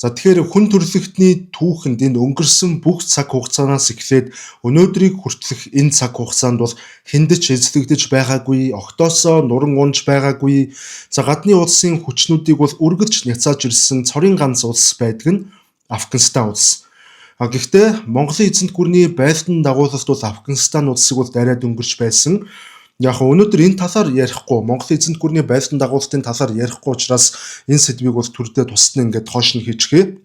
За, тэгэхээр хүн төрөлхтний түүхэнд энэ өнгөрсөн бүх цаг хугацаанаас эхлээд өнөөдрийг хүртэлх энэ цаг хугацаанд бол хэнд ч эзлэгдэж байгаагүй, огтоосоо нуран унж байгаагүй. За, гадны улсын хүчнүүдийг бол үргэлж няцааж ирсэн цорын ганц улс байдаг нь Афганистан улс. А гэхдээ Монголын эзэнт гүрний байлдан дагуулалт бол Афганистан улсыг бол дайраад өнгөрч байсан. Яг өнөөдөр энэ талаар ярихгүй, Монголын эзэнт гүрний байлдан дагуултын талаар ярихгүй учраас энэ сэдвийг бол түрдээ тусна, ингээд хоош нь хийчихье.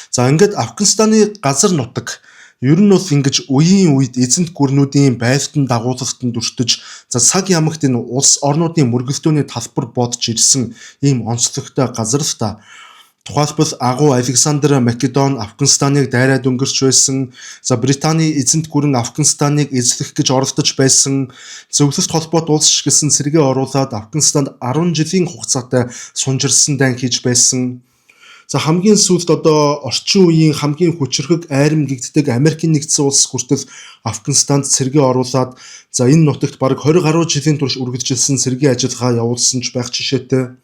За, ингээд Афганистаны газар нутаг ер нь бол ингэж үеийн үед эзэнт гүрнүүдийн байлдан дагуулалтанд өртөж, за, цаг ямагт энэ улс орнуудын мөргөлдөөний талбар бодож ирсэн ийм онцлогтой газар л та. Тухайлбал, агуу Александр Македон Афганистаныг дайраад өнгөрч байсан. За, Британий эзэнт гүрэн Афганистаныг эзлэх гэж оролдож байсан. Зөвлөлт холбоот улс гэсэн цэргээ оруулаад Афганистанд 10 жилийн хугацаатай сунжирсан дайн хийж байсан. За, хамгийн сүүлд одоо орчин үеийн хамгийн хүчирхэг айрам гэгддэг Америкийн нэгдсэн улс хүртэл Афганистанд цэргээ оруулаад, за, энэ нутагт бараг 20 гаруй жилийн турш үргэлжилсэн цэргийн ажиллагаа явуулсан ч байх жишээтэй.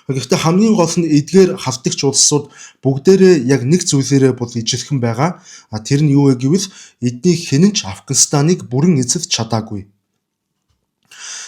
Гэхдээ хамгийн гол нь эдгээр халдагч улсууд бүгдээрээ яг нэг зүйлээрээ бол ижилхэн байгаа. А тэр нь юу вэ гэвэл эдний хэн нь ч Афганистаныг бүрэн эзэлж чадаагүй.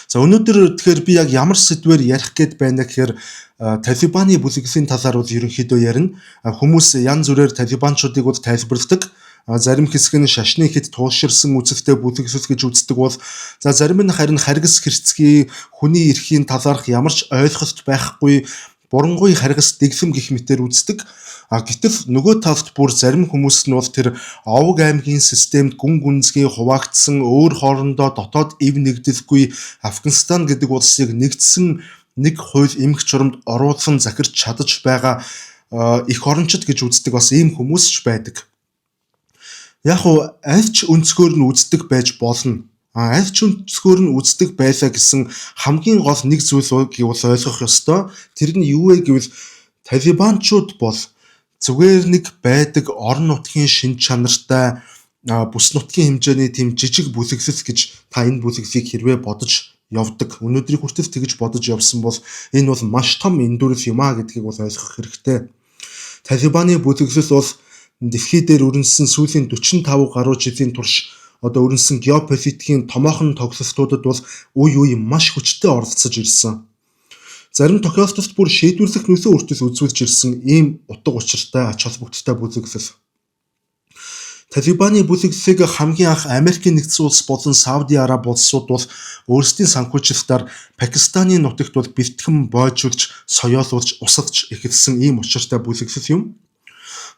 За, өнөөдөр тэгэхээр би яг ямар сэдвээр ярих гээд байна гэхээр Талибаны бүлэглэлийн талаар бол ерөнхийдөө ярина. Хүмүүс янз бүрээр талибанчуудыг бол тайлбарладаг. Зарим хэсэг нь шашны хэд туулширсан үзэлтэй бүлэглэл гэж үздэг бол, за, зарим нь харин харгас хэрцгий, хүний эрхийн талаарх ямар ч ойлголт байхгүй бурангуй харгас дэглэм гэх мэтээр үздэг. А гэтэл нөгөө талд бүр зарим хүмүүс нь бол тэр овог аймгийн системд гүн гүнзгий хуваагдсан, өөр хоорондоо дотоод эв нэгдэлгүй Афганистан гэдэг улсыг нэгдсэн нэг хууль эмх журамд оруулан захирч чадаж байгаа эх орончид гэж үздэг бас ийм хүмүүс ч байдаг. Яг уу аль ч өнцгөр нь үздэг байж болно. А аль ч өнцгөр нь үздэг байлаа гэсэн хамгийн гол нэг зүйл бол ойлгох ёстой. Тэр нь юу вэ гэвэл талибанчууд бол зүгээр нэг байдаг орон нутгийн шинж чанартай, бүс нутгийн хэмжээний тийм жижиг бүлэглэл гэж та энэ бүлэглэлийг хэрвээ бодож явдаг, өнөөдрийг хүртэл тэгж бодож явсан бол энэ бол маш том эндүрэл юм а гэдгийг бол ойлгох хэрэгтэй. Талибаны бүлэглэл бол дэлхий дээр өрнөсөн сүүлийн 45 гаруй жилийн турш одоо өрнөсөн геополитикийн томоохон тоглолтуудад бол үе үе маш хүчтэй оролцож ирсэн. Зарим тохиолдолд бүр шийдвэрлэх нөлөө хүртэл үзүүлж ирсэн ийм утга учиртай, ач холбогдолтой бүлэглэл. Талибаны бүлэглэлийг хамгийн анх Америкийн нэгдсэн улс болон Сауди Араби улсууд бол өөрсдийн санхүүжилтээр Пакистаны нутагт бол бэлтгэн бойжуулж, соёолуулж, усалж эхэлсэн ийм учиртай бүлэглэл юм.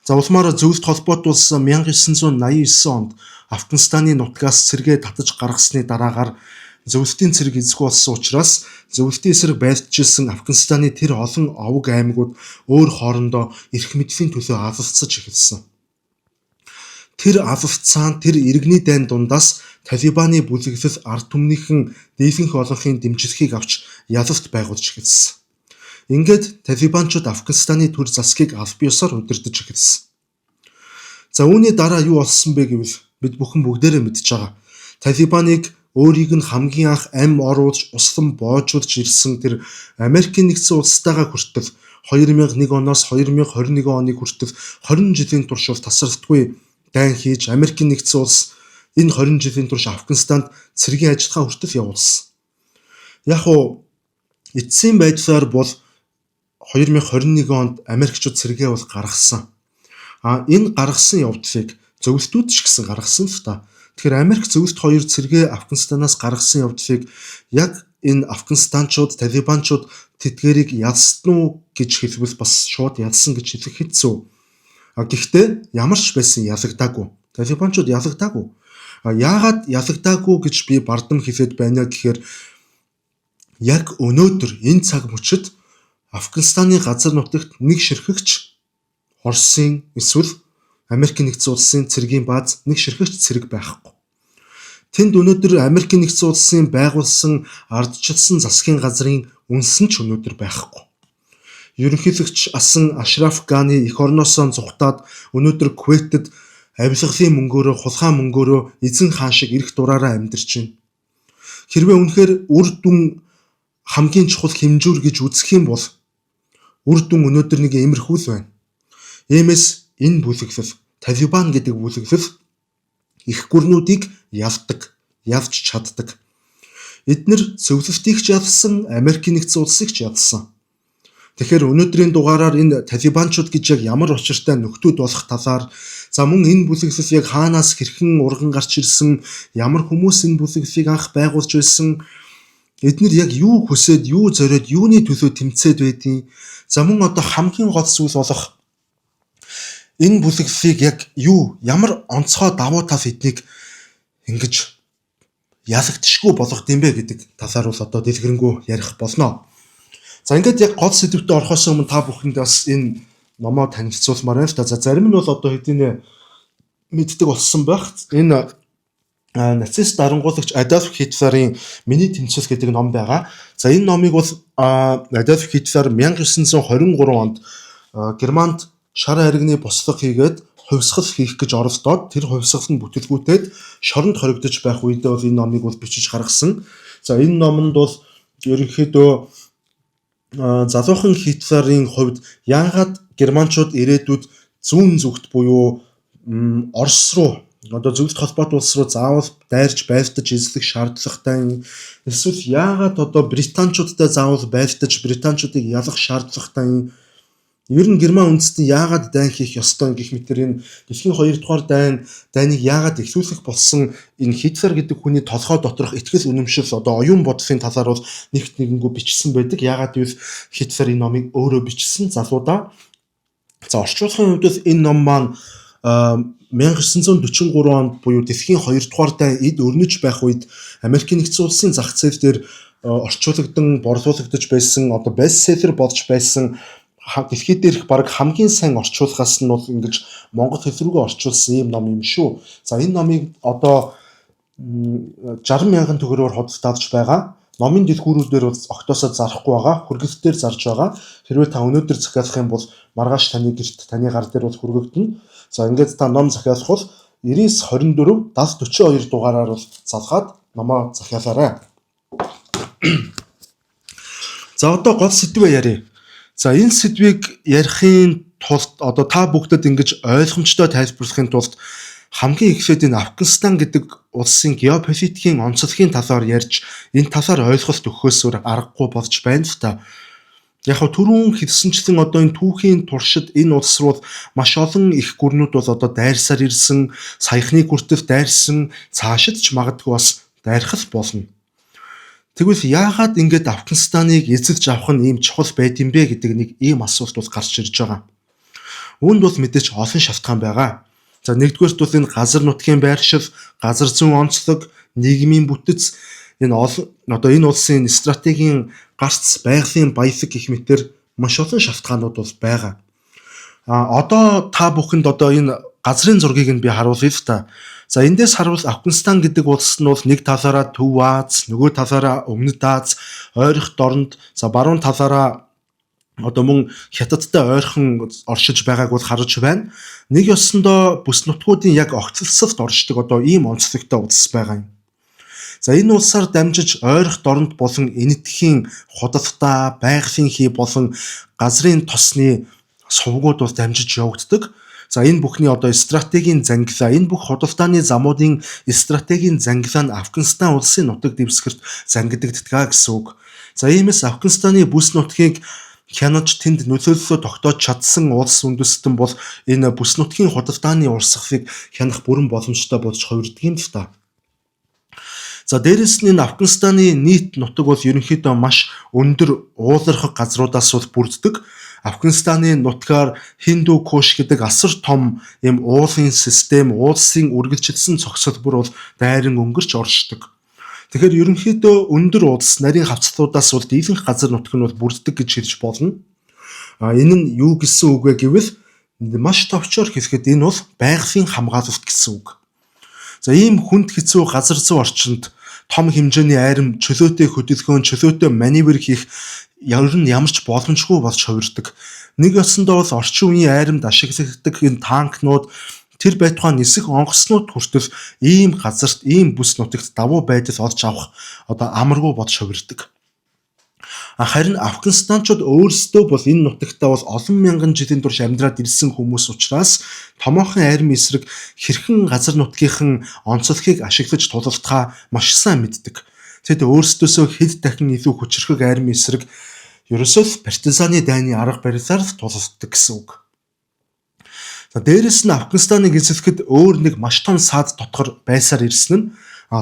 За, улмаар зөвлөлт холбоот улс 1989 онд Афганистаны нутгаас цэргээ татаж гаргасны дараагаар зөвлөлтийн цэрэг эзгүй болсон учраас зөвлөлтийн эсрэг байлдчихсан Афганистаны тэр олон овог аймагуд өөр хоорондоо эрх мэдлийн төлөө алалцаж эхэлсэн. Тэр алалцаан, тэр иргэний дайн дундаас Талибаны бүлэглэл ард түмнийхэн дийлэнх олонхын дэмжлэгийг авч ялалт байгуулж эхэлсэн. Ингээд талибанчууд Афганистаны төр засгийг аль биесээр удирдах эхэлсэн. За, үүний дараа юу болсон бэ гэвэл бид бүхэн бүгдээрээ мэдж байгаа. Талибаныг өөрийг нь хамгийн анх амь оруулж, услан боожуулж ирсэн тэр Америкийн нэгдсэн улстайгаа хүртэл 2001 оноос 2021 оныг хүртэл 20 жилийн турш бол тасралтгүй дайн хийж, Америкийн нэгдсэн улс энэ 20 жилийн турш Афганистанд цэргийн ажиллагаа хүртэл явуулсан. Яг уу эцсийн байдлаар бол 2021 онд Америкчууд цэргээ бол гаргасан. А энэ гаргасан явдлыг зөвлөлтүүд ч гэсэн гаргасан л та. Тэгэхээр Америк зөвлөлт хоёр цэргээ Афганистанаас гаргасан явдлыг яг энэ Афганистанчууд, Талибанчууд тэдгэрийг ялсан уу гэж хэлбэл бас шууд ялсан гэж хэлэх хэцүү. А гэхдээ ямар ч байсан ялагдаагүй. Талибанчууд ялагдаагүй. А яагаад ялагдаагүй гэж би бардам хэлээд байна гэхээр яг өнөөдөр энэ цаг мөчид Афганистаны газар нутагт нэг ширхэгч Оросын эсвэл Америкийн нэгдсэн улсын цэргийн бааз, нэг ширхэгч цэрэг байхгүй. Тэнд өнөөдөр Америкийн нэгдсэн улсын байгуулсан, ардчилсан засгийн газрын үнсэн ч өнөөдөр байхгүй. Ерөнхийлөгч асан Ашраф Гани эх орноосоо зугтаад өнөөдөр Кувейтэд авилгалын мөнгөөрөө, хулгай мөнгөөрөө эзэн хаан шиг эрх дураараа амьдарч байна. Хэрвээ үнэхээр үр дүн хамгийн чухал хэмжүүр гэж үзэх юм бол үр дүн өнөөдөр нэг иймэрхүү л байна. Иймээс энэ бүлэглэл Талибан гэдэг бүлэглэл эх гүрнүүдийг ялдаг, ялж чаддаг. Эднэр зөвлөлтийг ч ялсан, Америкийн нэгдсэн улсыг ч ялсан. Тэгэхээр өнөөдрийн дугаараар энэ талибанчууд гэж яг ямар учиртай нөхдүүд болох талаар, за мөн энэ бүлэглэл яг хаанаас хэрхэн урган гарч ирсэн, ямар хүмүүс энэ бүлэглэлийг анх байгуулж байсан, эднэр яг юу хүсээд, юу зориод, юуны төлөө тэмцээд байдیں۔ За мөн одоо хамгийн гол зүйл болох энэ бүлэглэлийг яг юу, ямар онцгой давуу тал эднийг ингэж ялагдшгүй болгох юм бэ гэдэг талаар бол одоо дэлгэрэнгүй ярих болно. За, ингээд яг гол сэдвтэ орохоос өмнө та бүхэнд бас энэ номоо танилцуулмаар байна л та. За, зарим нь бол одоо хэдийнэ мэддэг болсон байх. Энэ нацист дарангуулагч Адольф Хитлерийн "Миний тэмцэл" гэдэг ном байгаа. За, энэ номыг бол Адольф Хитлер 1923 онд Германд шар харигны бослого хийгээд хувьсгал хийх гэж оролдоод, тэр хувьсгал нь бүтэлгүйтээд шоронд хоригдож байх үедээ бол энэ номыг бол бичиж гаргасан. За, энэ номонд бол ерөнхийдөө залуухан Хитлерийн хувьд яагаад германчууд ирээдүйд зүүн зүгт буюу Орос руу, одоо зөвлөлт холбоот улс руу заавал дайрч байлдаж эзлэх шаардлагатай, эсвэл яагаад одоо британчуудтай заавал байлдаж британчуудыг ялах шаардлагатай, ер нь герман үндэстэн яагаад дайн хийх ёстой гэх мэтэр энэ дэлхийн 2 дугаар дайныг яагаад эхлүүлэх болсон, энэ Хитлер гэдэг хүний толгой доторх итгэл үнэмшил, одоо оюун бодлын талаар бол нэгт нэгэнгүй бичсэн байдаг. Яагаад гэвэл Хитлер энэ номыг өөрөө бичсэн залуудаа. За, орчуулгын хувьд бол энэ ном маань 1943 онд буюу дэлхийн 2 дугаар дайн эд өрнөж байх үед Америкийн нэгдсэн улсын зах зээл дээр орчуулагдан борлуулагдаж байсан, одоо бестселлер болж байсан, дэлхий дээрх баг хамгийн сайн орчуулгаас нь бол ингэж монгол хэл рүүгээ орчуулсан ийм ном юм шүү. За, энэ номыг одоо 60 мянган төгрөгөөр худалдаалж байгаа. Номын дэлгүүрүүдээр бол октоосоо зарахгүй байгаа. Хүргэлтээр зарж байгаа. Хэрвээ та өнөөдөр захиалах юм бол маргааш таны гэрт, таны гар дээр бол хүргэгдэнэ. За, ингээд та ном захиалах бол 99 24 70 42 дугаараар бол залгаад номоо захиалаарай. За, одоо гол сэдвээ ярья. За, энэ сэдвийг ярихын тулд, одоо та бүгдэд ингэж ойлгомжтой тайлбарлахын тулд хамгийн эхлээд энэ Афганистан гэдэг улсын геополитикийн онцлогийн талаар ярьж, энэ талаар ойлголт өгөхөөс өөр аргагүй болж байна л та. Яг хав түрүүн хэлсэнчлэн одоо энэ түүхийн туршид энэ улс руу маш олон эх гүрнүүд бол одоо дайрсаар ирсэн, саяхныг хүртэл дайрсан, цаашид ч магадгүй бас дайрах л болно. Тэгвэл яагаад ингэж Афганистаныг эзэлж авах нь ийм чухал байд юм бэ гэдэг нэг ийм асуулт бол гарч ирж байгаа. Үүнд бол мэдээж олон шалтгаан байгаа. За, нэгдүгээрт бол энэ газар нутгийн байршил, газар зүйн онцлог, нийгмийн бүтэц, энэ олон одоо энэ улсын стратегийн гарц, байгалийн баялаг гэх мэтэр маш олон шалтгаанууд бол байгаа. А одоо та бүхэнд одоо энэ газрын зургийг нь би харуулъя л та. За, эндээс харуул Афганистан гэдэг улс нь бол нэг талаараа Төв Ази, нөгөө талаараа Өмнөд Ази, ойрох дорнод, за баруун талаараа одоо мөн Хятадтай ойрхон оршиж байгааг бол харж байна. Нэг ёсондоо бүс нутгуудын яг огцолсолд оршдог одоо ийм онцлогтой улс байгаа юм. За, энэ улсаар дамжиж ойрох дорнод болон Энэтхэгийн худалдаа, байгалийн хий болон газрын тосны сувгууд бол дамжиж явагддаг. За, энэ бүхний одоо стратегийн зангилаа, энэ бүх худалдааны замуудын стратегийн зангилаа нь Афганистан улсын нутаг дэвсгэрт зангидагддаг гэсэн үг. За, иймээс Афганистаны бүс нутгийг хянаж, тэнд нөлөөллөө тогтоож чадсан улс үндэстэн бол энэ бүс нутгийн худалдааны урсгалыг хянах бүрэн боломжтой болж хувирдаг юм л та. За, дээрэс нь энэ Афганистаны нийт нутаг бол ерөнхийдөө маш өндөр уулархаг газруудаас бол бүрддэг. Афганистаны нутгаар Хиндүү Куш гэдэг асар том ийм уулын систем, уулсын үргэлжилсэн цогцол бүр бол дайран өнгөрч оршдог. Тэгэхээр ерөнхийдөө өндөр уулс, нарийн хавцлуудаас бол дийлэнх газар нутг нь бол бүрддэг гэж хэлж болно. А энэ нь юу гэсэн үг вэ гэвэл маш товчоор хэлэхэд энэ бол байгалийн хамгаалалт гэсэн үг. За, ийм хүнд хэцүү газар зүй орчинд том хэмжээний айрам, чөлөөтэй хөдөлгөөн, чөлөөтэй маневр хийх ер нь ямар ч боломжгүй болж хувирдаг. Нэг ёсондоо бол орчин үеийн айрамд ашиглагддаг энэ танкнууд, тэр байтугай нисэх онгоцнууд хүртэл ийм газарт, ийм бүс нутагт давуу байдал олж авах одоо амаргүй болж хувирдаг. Харин Афганистанчууд өөрсдөө бол энэ нутагтаа бол олон мянган жилийн турш амьдраад ирсэн хүмүүс учраас томоохон арми эсрэг хэрхэн газар нутгийнхан онцлохыг ашиглаж тулалдахаа маш сайн мэддэг. Тэд өөрсдөөсөө хэд дахин илүү хүчирхэг арми эсрэг ерөөсөө л партизаны дайны арга барилаар л тулалддаг гэсэн үг. За, дээрэс нь Афганистаныг эзлэхэд өөр нэг маш том саад дотгор байсаар ирсэн нь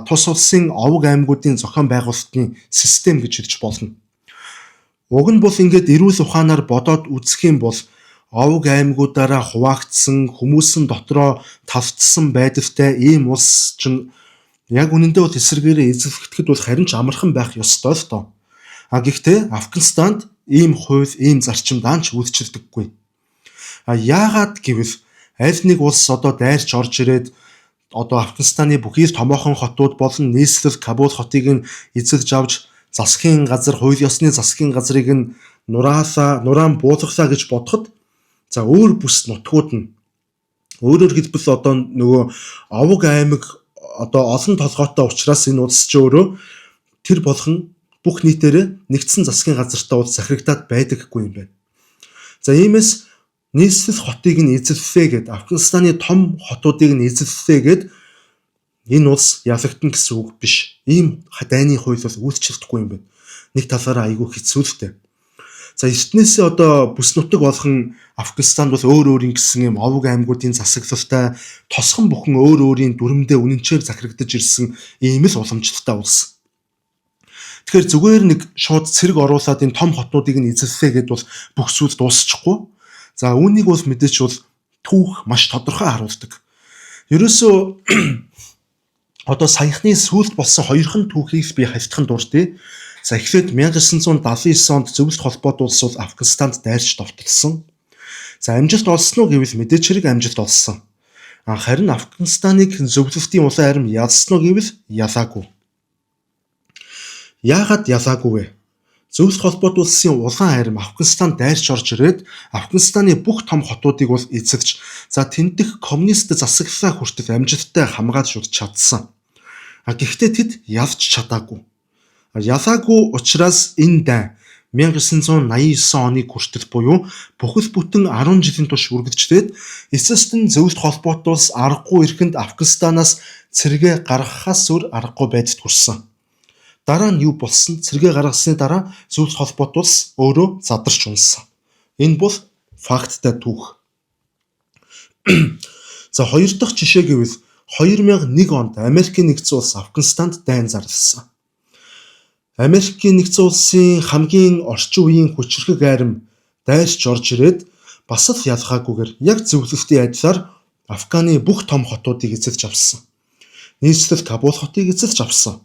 тус улсын овог аймагуудын зохион байгуулалтын систем гэж хэлж болно. Уг нь бол ингээд эрүүл ухаанаар бодоод үзэх юм бол овог аймагуудаараа хуваагдсан, хүмүүс нь дотроо тавцсан байдалтай ийм улс чинь яг үнэндээ бол эсрэгээрээ эзлэхэд бол харин ч амархан байх ёстой л доо. А гэхдээ Афганистанд ийм хууль, ийм зарчим даанч үйлчилдэггүй. А яагаад гэвэл аль нэг улс одоо дайрч орж ирээд одоо Афганистаны бүхий л томоохон хотууд болон нийслэл Кабул хотыг нь эзэлж авч засгийн газар, хууль ёсны засгийн газрыг нь нураасаа нураан буулгалаа гэж бодоход, за, өөр бүс нутгууд нь, өөрөөр хэлбэл одоо нөгөө овог аймаг одоо олон толгойтой учраас энэ улс чи өөрөө тэр болгон бүх нийтээрээ нэгдсэн засгийн газартаа бол захирагдаад байдаггүй юм байна. За, иймээс нийслэл хотыг нь эзэллээ гээд, Афганистаны том хотуудыг нь эзэллээ гээд энэ улс ялагдана гэсэн үг биш. Ийм дайны хууль бол үйлчлэхгүй юм байна. Нэг талаараа айгүй хэцүү л дээ. За, эртнээсээ одоо бүс нутаг болгон Афганистанд бол өөр өөрийн гэсэн юм овог аймагуудын засаглалтай, тосгон бүхэн өөр өөрийн дүрмдээ үнэнчээр захирагдаж ирсэн ийм л уламжлалтай улс. Тэгэхээр зүгээр нэг шууд цэрэг оруулаад энэ том хотнуудыг нь эзэллээ гэдээ бол бүх зүйл дуусчихгүй. За, үүнийг бол мэдээж бол түүх маш тодорхой харуулдаг. Ерөөсөө одоо саяхны сүүлд болсон хоёрхан түүхийг би хальтхан дурдъя. За, эхлээд 1979 онд Зөвлөлт холбоот улс бол Афганистанд дайрч довтолсон. За, амжилт олсон уу гэвэл мэдээж хэрэг амжилт олсон. Харин Афганистаныг зөвлөлтийн улаан арми ялсан уу гэвэл ялаагүй. Яагаад ялаагүй вэ? Зөвлөлт холбоот улсын улаан арми Афганистанд дайрч орж ирээд Афганистаны бүх том хотуудыг бол эзэлж, за, тэндэх коммунист засаглалаа хүртэл амжилттай хамгаалж удаж чадсан. А гэхдээ тэд ялж чадаагүй. Ялаагүй учраас энэ дайн 1989 оныг хүртэл буюу бүхэл бүтэн 10 жилийн турш үргэлжлээд эцэст нь Зөвлөлт холбоот улс аргагүй эрхэнд Афганистанаас цэргээ гаргахаас өөр аргагүй байдалд хүрсэн. Дараа нь юу болсон? Цэргээ гаргасны дараа Зөвлөлт холбоот улс өөрөө задарч унсан. Энэ бол факттай түүх. За, хоёр дахь жишээ гэвэл 2001 онд Америкийн нэгдсэн улс Афганистанд дайн зарласан. Америкийн нэгдсэн улсын хамгийн орчин үеийн хүчирхэг арми дайрч орж ирээд бас л ялгаагүйгээр яг зөвлөлтийн адилаар Афганы бүх том хотуудыг эзэлж авсан. Нийслэл Кабул хотыг эзэлж авсан.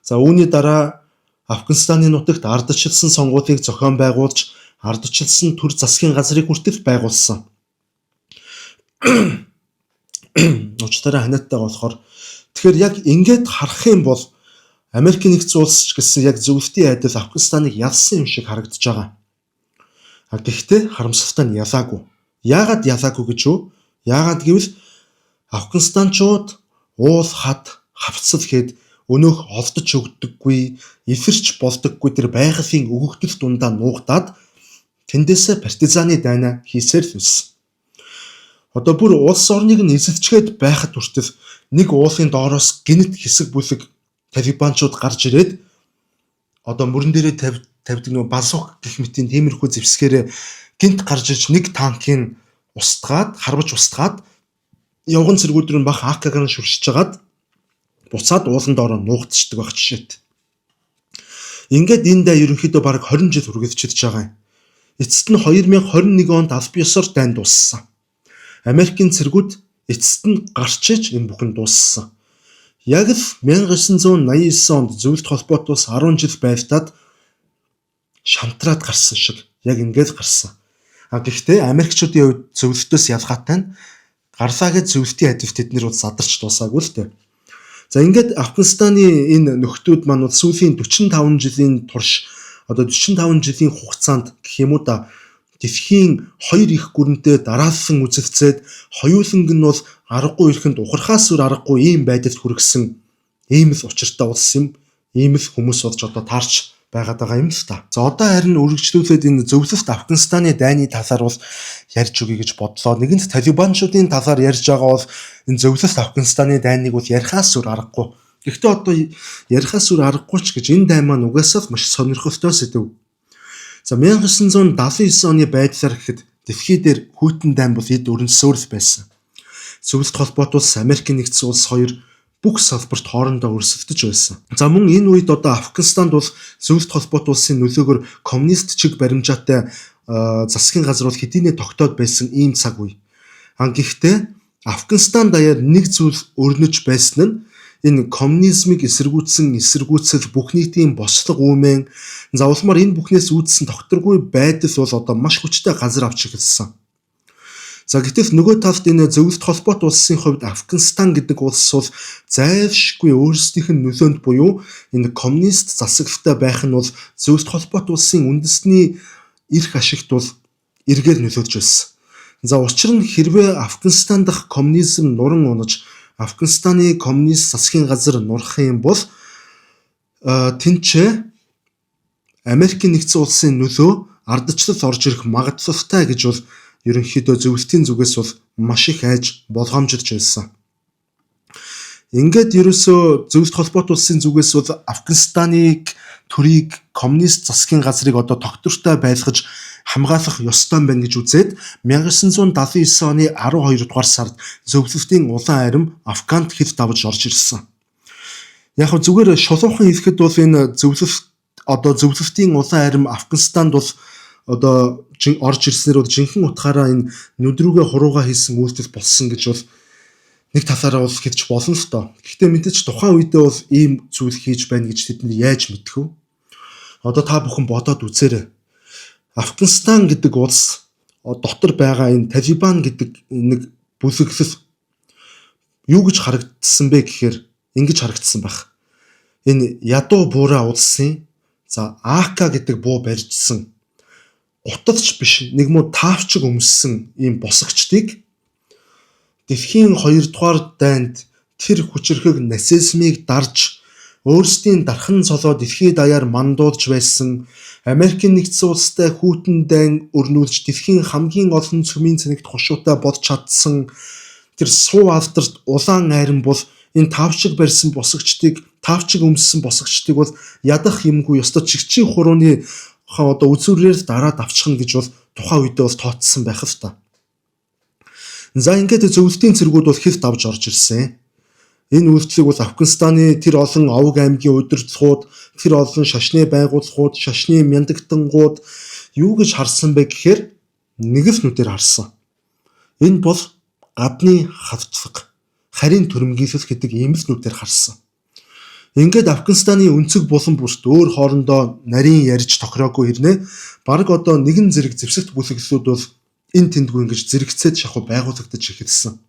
За, үүний дараа Афганистаны нутагт ардчилсан сонгуулийг зохион байгуулж, ардчилсан төр засгийн газрыг хүртэл байгуулсан. Уучлаарай, ханиадтай болохоор. Тэгэхээр яг ингээд харах юм бол Америкийн нэгдсэн улс ч гэсэн яг зөвлөлтийн адил Афганистаныг ялсан юм шиг харагдаж байгаа. А гэхдээ харамсалтай нь ялаагүй. Яагаад ялаагүй гэж юу? Яагаад гэвэл Афганистанчууд уул хад хавцал гээд өнөөх олдож өгдөггүй, илэрч болдоггүй тэр байгалийн өгөгдөл дундаа нуугдаад тэндээсээ партизаны дайнаа хийсээр л байсан. Одоо бүр улс орныг нь эзэлчгээд байхад хүртэл нэг уулын доороос гэнэт хэсэг бүлэг талибанчууд гарч ирээд одоо мөрөн дээрээ тавьдаг нөгөө балсух гэх мэтийн тиймэрхүү зэвсгээрээ гэнэт гарч ирж нэг танкийг устгаад, харваж устгаад, явган цэргүүд рүү бах АК-гаар шүршиж хагаад буцаад уулан доороо нуугдчихдаг байх жишээт. Ингээд энэ дай ерөнхийдөө бараг 20 жил үргэлжилж байгаа юм. Эцэст нь 2021 онд аль биесоор дайн дууссан. Америкийн цэргүүд эцэст нь гарч иж энэ бүхэн дууссан. Яг л 1989 онд Зөвлөлт холбоот улс 10 жил байлдаад шантраад гарсан шиг яг ингээд гарсан. А гэхдээ Америкчуудын хувьд зөвлөлтөөс ялгаатай нь гарлаа гэж зөвлөлтийн адил тэд нэр бол задарч дуусаагүй л дээ. За, ингээд Афганистаны энэ нөхдүүд маань бол сүүлийн 45 жилийн турш, одоо 45 жилийн хугацаанд гэх юм уу да, дэлхийн хоёр их гүрэнтэй дараалсан үзэгцээд хоёуланг нь бол аргагүй эрхэнд ухрахаас өөр аргагүй ийм байдалд хүргэсэн ийм л учиртай улс юм. Ийм л хүмүүс болж одоо таарч Байгаад байгаа юм л та. За, одоо харин үргэлжлүүлээд энэ зөвлөлт Афганистаны дайны талаар бол ярьж өгье гэж бодлоо. Нэгэнт талибанчуудын талаар ярьж байгаа бол энэ зөвлөлт Афганистаны дайныг бол ярихаас өөр аргагүй. Гэхдээ одоо ярихаас өөр аргагүй ч гэж энэ дайн маань угаасаа л маш сонирхолтой сэдэв. За, 1979 оны байдлаар гэхэд дэлхий дээр хүйтэн дайн бол эд өрнөсөөр л байсан. Зөвлөлт холбоот улс, Америкийн нэгдсэн улс хоёр бүх салбарт хоорондоо өрсөлдөж байсан. За, мөн энэ үед одоо Афганистанд бол зөвлөлт холбоот улсын нөлөөгөөр коммунист чиг баримжаатай засгийн газар бол хэдийнэ тогтоод байсан ийм цаг үе. А гэхдээ Афганистан даяар нэг зүйл өрнөж байсан нь энэ коммунизмыг эсэргүүцсэн эсэргүүцэл, бүх нийтийн бослого үүмэн, за, улмаар энэ бүхнээс үүдсэн тогтворгүй байдал бол одоо маш хүчтэй газар авч эхэлсэн. За, гэтэл нөгөө талд энэ зөвлөлт холбоот улсын хувьд Афганистан гэдэг улс бол зайлшгүй өөрсдийнх нь нөлөөнд буюу энэ коммунист засаглалтай байх нь бол зөвлөлт холбоот улсын үндэсний эрх ашигт бол эргээр нөлөөлж байсан. За, учир нь хэрвээ Афганистан дахь коммунизм нуран унаж, Афганистаны коммунист засгийн газар нурах юм бол тэнцээ Америкийн нэгдсэн улсын нөлөө ардчлал орж ирэх магадлалтай гэж бол ерөнхийдөө зөвлөлтийн зүгээс бол маш их айж болгоомжилж байсан. Ингээд ерөөсөө зөвлөлт холбоот улсын зүгээс бол Афганистаныг төрийг, коммунист засгийн газрыг одоо тогтвортой байлгаж хамгаалах ёстой байна гэж үзээд 1979 оны 12 дугаар сард зөвлөлтийн улаан арми Афганд хил давж орж ирсэн. Яг нь зүгээр шулуухан хэлэхэд бол энэ зөвлөлт, одоо зөвлөлтийн улаан арми Афганистанд бол одоо орж ирснээр бол жинхэнэ утгаараа энэ нүд рүүгээ хуруугаа хийсэн үйлдэл болсон гэж бол нэг талаараа бол хэлж болно л доо. Гэхдээ мэдээж тухайн үедээ бол ийм зүйл хийж байна гэж тэд нар яаж мэдэх вэ? Одоо та бүхэн бодоод үзээрэй. Афганистан гэдэг улс дотор байгаа энэ Талибан гэдэг нэг бүлэглэл юу гэж харагдсан бэ гэхээр ингэж харагдсан байх. Энэ ядуу буурай улсын, за, АК гэдэг буу барьжсан, гуталч биш, нэг муу таавчиг өмссөн ийм босгочдыг дэлхийн 2 дугаар дайнд тэр хүчирхэг нацизмыг дарж, өөрсдийн дархан цолоо дэлхий даяар мандуулж байсан, Америкийн нэгдсэн улстай хүйтэн дайн өрнүүлж, дэлхийн хамгийн олон цөмийн цэнэгт хошуутай болж чадсан тэр суу алдарт улаан айран бол энэ таавчиг барьсан босгочдыг, таавчиг өмссөн босгочдыг бол ядах юмгүй ёстой чигчийн хурууны одоо үзүүрээр дараад авчихна гэж бол тухайн үедээ бол тооцсон байх л та. За, ингээд зөвлөлтийн цэргүүд бол хил давж орж ирсэн. Энэ үйлдэлийг бол Афганистаны тэр олон овог аймгийн удирдлагууд, тэр олон шашны байгууллагууд, шашны мяндагтангууд юу гэж харсан бэ гэхээр нэг л нүдээр харсан. Энэ бол гадны халдлага, харийн түрэмгийлэл гэдэг ийм л нүдээр харсан. Ингээд Афганистаны өнцөг булан бүрт өөр хоорондоо нарийн ярьж тохироогүй хэрнээ бараг одоо нэгэн зэрэг зэвсэгт бүлэглэлүүд бол энэ тэндгүй ингэж зэрэгцээд шахуу байгуулагдаж эхэлсэн.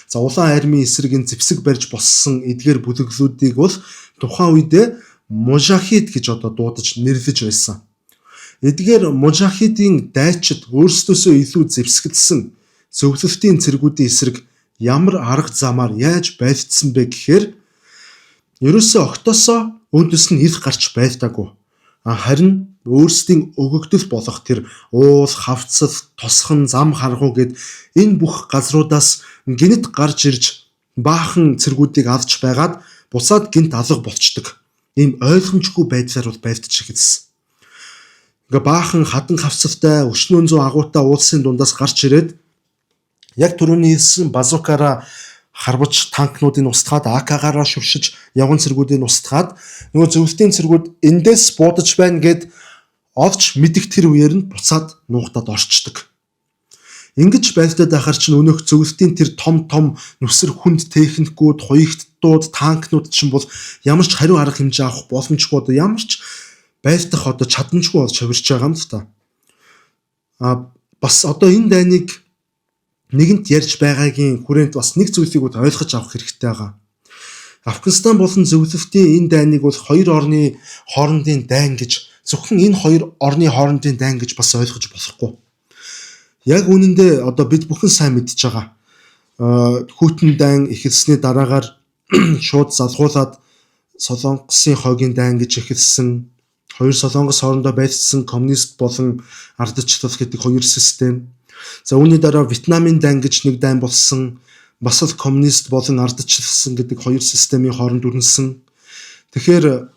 За, улаан армийн эсрэг энэ зэвсэг барьж боссон эдгээр бүлэглэлүүдийг бол тухайн үедээ мужахид гэж одоо дуудаж нэрлэж байсан. Эдгээр мужахидын дайчид өөрсдөөсөө илүү зэвсгэлсэн зөвлөлтийн цэргүүдийн эсрэг ямар арга замаар яаж байлдсан бэ гэхээр ерөөсөө огтоосоо өөдөөс нь ил гарч байлдаагүй. Харин өөрсдийн өгөгдөл болох тэр уул, хавцал, тосхон, зам харгуу гэд энэ бүх газруудаас гэнэт гарч ирж баахан цэргүүдийг авч байгаад буцаад гэнэт алга болчдөг. Ийм ойлгомжгүй байдлаар бол байлдаж эхэлсэн. Ингээ баахан хадан хавцалтай, өчнөөн зуун агуутай уулсын дундаас гарч ирээд яг түрүүний хэлсэн базукаараа харваж, танкнуудыг устгаад, АК-гаараа шувшиж, явган цэргүүдийг устгаад, нөгөө зөвлөлтийн цэргүүд эндээс буудаж байна гэд олж мэдэх тэр үеэр нь буцаад нуугдаад орчдөг. Ингэж байлдаад байхаар чинь өнөөх зөвлөлтийн тэр том том нүсэр хүнд техникүүд, хуягттууд, танкнууд чинь бол ямар ч хариу арга хэмжээ авах боломжгүй, одоо ямар ч байлдах одоо чадамжгүй болж хувирч байгаа юм л та. А бас одоо энэ дайныг нэгэнт ярьж байгаагийн хүрээнд бас нэг зүйлийг бол ойлгож авах хэрэгтэй байгаа. Афганистан болон зөвлөлтийн энэ дайныг бол хоёр орны хоорондын дайн гэж, зөвхөн энэ хоёр орны хоорондын дайн гэж бас ойлгож болохгүй. Яг үнэндээ одоо бид бүхэн сайн мэдж байгаа. Хүйтэн дайн эхэлсний дараагаар шууд залгуулад Солонгосын хогийн дайн гэж эхэлсэн. Хоёр Солонгос хоорондоо байлцсан коммунист болон ардчлал гэдэг хоёр систем. За, үүний дараа Вьетнамын дайн гэж нэг дайн болсон. Бас л коммунист болон ардчилсан гэдэг хоёр системийн хооронд өрнөсөн. Тэгэхээр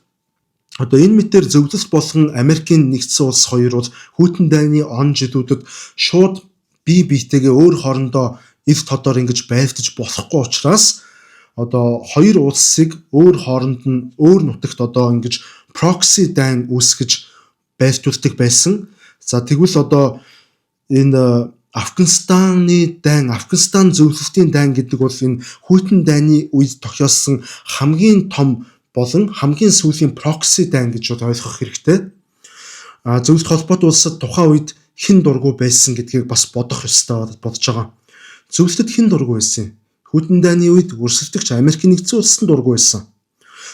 одоо энэ мэтээр зөвлөлт болон Америкийн нэгдсэн улс хоёр бол хүйтэн дайны он жилүүдэд шууд бие биетэйгээ өөр хоорондоо ил тодор ингэж байлдаж болохгүй учраас одоо хоёр улсыг өөр хооронд нь өөр нутагт одоо ингэж proxy дайн үүсгэж байлдуулдаг байсан. За, тэгвэл одоо энэ Афганистаны дайн, Афганистан зөвлөлтийн дайн гэдэг бол энэ хүйтэн дайны үед тохиолсон хамгийн том болон хамгийн сүүлийн proxy дайн гэж бол ойлгох хэрэгтэй. А зөвлөлт холбоот улсад тухайн үед хэн дургүй байсан гэдгийг бас бодох ёстой бодож байгаа. Зөвлөлтөд хэн дургүй байсан юм? Хүйтэн дайны үед өрсөлдөгч Америкийн нэгдсэн улс нь дургүй байсан.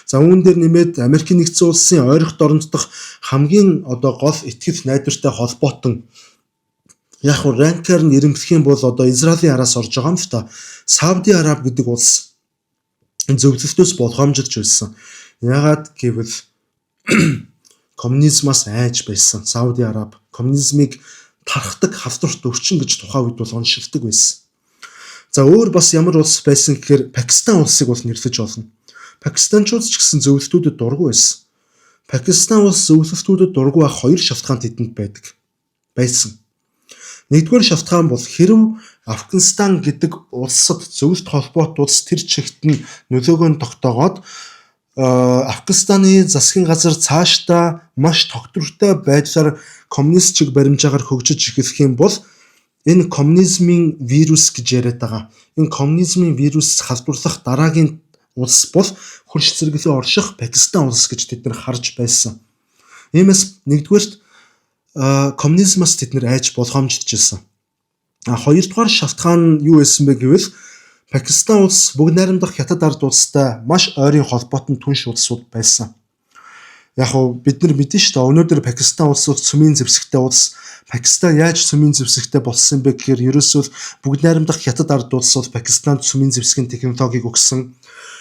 За, үүн дээр нэмээд Америкийн нэгдсэн улсын ойрох дорнод дахь хамгийн одоо гол итгэл найдвартай холбоотон, яг хуу rank аар нь ирэмблэх юм бол одоо Израилийн араас орж байгаа юм л та. Сауди Араб гэдэг улс зөвлөлтөөс болгоомжилж байсан. Яагаад гэвэл коммунизмаас айж байсан. Сауди Араб коммунизмыг тархдаг халдварт өрчин гэж тухайн үед бол оншилдог байсан. За, өөр бас ямар улс байсан гэхээр Пакистан улсыг бол нэрлэж болно. Пакистанчууд ч гэсэн зөвлөлтүүдэд дургүй байсан. Пакистан улс зөвлөлтүүдэд дургүй байх хоёр шалтгаан тэдэнд байдаг байсан. Нэгдүгээр шалтгаан бол хэрэв Афганистан гэдэг улсад зөвлөлт холбоот улс тэр чигт нь нөлөөгөө нь тогтоогоод Афганистаны засгийн газар цаашдаа маш тогтвортой байдлаар коммунист чиг баримжаагаар хөгжиж эхлэх юм бол энэ коммунизмын вирус гэж яриад байгаа. Энэ коммунизмын вирус халдварлах дараагийн улс бол хөрш зэрэглээ орших Пакистан улс гэж тэд нар харж байсан. Иймээс нэгдүгээрт коммунизмаас тэд нар айж болгоомжилж байсан. А хоёрдугаар шалтгаан нь юу байсан бэ гэвэл Пакистан улс бүгд найрамдах Хятад ард улстай маш ойрын холбоотой түнш улсууд байсан. Яг уу бид нар мэднэ шүү дээ. Өнөөдөр Пакистан улс бол цөмийн зэвсэгтэй улс. Пакистан яаж цөмийн зэвсэгтэй болсон бэ гэхээр ерөөсөө бүгд найрамдах Хятад ард улс бол Пакистанд цөмийн зэвсгийн технологиг өгсөн.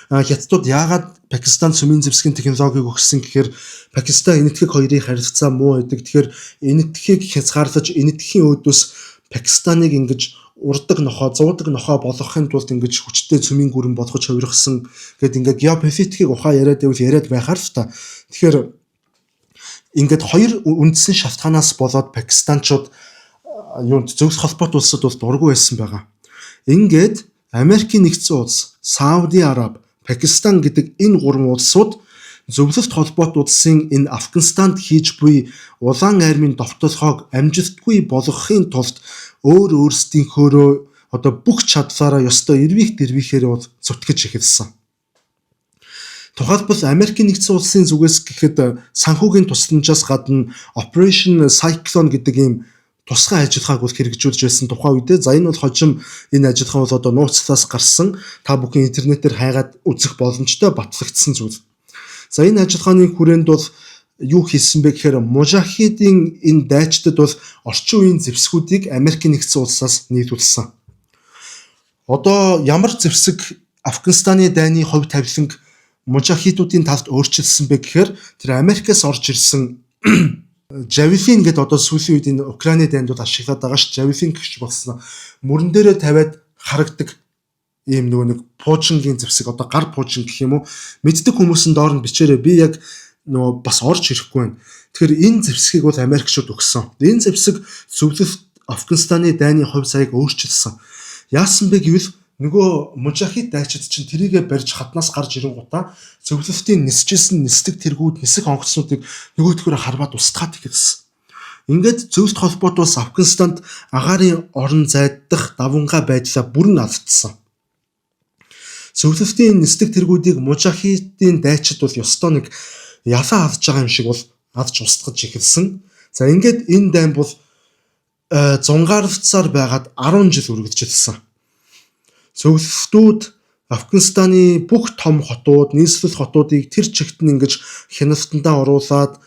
Хятадууд яагаад Пакистан цөмийн зэвсгийн технологиг өгсөн гэхээр Пакистан Энэтхэг хоёрын харилцаа муу байдаг. Тэгэхээр Энэтхэгийг хязгаарлаж, Энэтхэгийн өөдөөс Пакистаныг ингэж урдаг нохой, зуудаг нохой болгохын тулд ингэж хүчтэй цөмийн гүрэн болгож хувиргасан гэд ингээд геополитикийг ухаа яриад байвал яриад байхаар л та. Тэгэхээр ингээд хоёр үндсэн шалтгаанаас болоод пакистанчууд юунд зөвлөх холбоот улсад бол дургүй байсан байгаа. Ингээд Америкийн нэгдсэн улс, Сауди Араб, Пакистан гэдэг энэ гурван улсууд зөвлөлт холбоот улсын энэ Афганистанд хийж буй улаан армийн довтолгоог амжилтгүй болгохын тулд өөр өөрсдийнхөөрөө одоо бүх чадлаараа ёстой эрвийх дэрвийхээр бол зүтгэж эхэлсэн. Тухайлбал, Америкийн нэгдсэн улсын зүгээс гэхэд санхүүгийн тусламжаас гадна Operation Cyclone гэдэг ийм тусгай ажиллагааг бол хэрэгжүүлж байсан тухайн үедээ. За, энэ бол хожим энэ ажиллагаа бол одоо нууцлаас гарсан, та бүхэн интернетээр хайгаад үзэх боломжтой батлагдсан зүйл. За, энэ ажиллагааны хүрээнд бол юу хийсэн бэ гэхээр Мужахидын энэ дайчдад бол орчин үеийн зэвсгүүдийг Америкийн нэгдсэн улсаас нийлүүлсэн. Одоо ямар зэвсэг Афганистаны дайны хувь тавиланг мужахидуудын талд өөрчилсөн бэ гэхээр тэр Америкаас орж ирсэн Javelin гэдэг, одоо сүүлийн үед энэ Украины дайнд бол ашиглаад байгаа ш. Javelin гэгч болсон. Мөрөн дээрээ тавиад харагдаг ийм нөгөө нэг пуужингийн зэвсэг, одоо гар пуужин гэх юм уу, мэддэг хүмүүс нь доор нь бичээрэй, би яг нөгөө бас орж ирэхгүй байна. Тэгэхээр энэ зэвсгийг бол Америкчууд өгсөн. Энэ зэвсэг зөвлөлт Афганистаны дайны хувь заяаг өөрчилсөн. Яасан бэ гэвэл нөгөө мужахид дайчид чинь тэрийгэ барьж хаднаас гарч ирэнгуутаа зөвлөлтийн нисэжсэн нисдэг тэргүүд, нисэх онгоцнуудыг нөгөөдхөөрөө харваад устгаад эхэлсэн. Ингээд зөвлөлт холбоот улс Афганистанд агаарын орон зайдах давангаа байдлаа бүрэн алдсан. Зөвлөлтийн нисдэг тэргүүдийг мужахидын дайчид бол ёстой нэг ялаа авч байгаа юм шиг бол авч устгаж эхэлсэн. За, ингээд энэ дайн бол зунгаарлцаар байгаад 10 жил үргэлжилсэн. Зөвлөлтүүд Афганистаны бүх том хотууд, нийслэл хотуудыг тэр чигт нь ингэж хяналтандаа оруулаад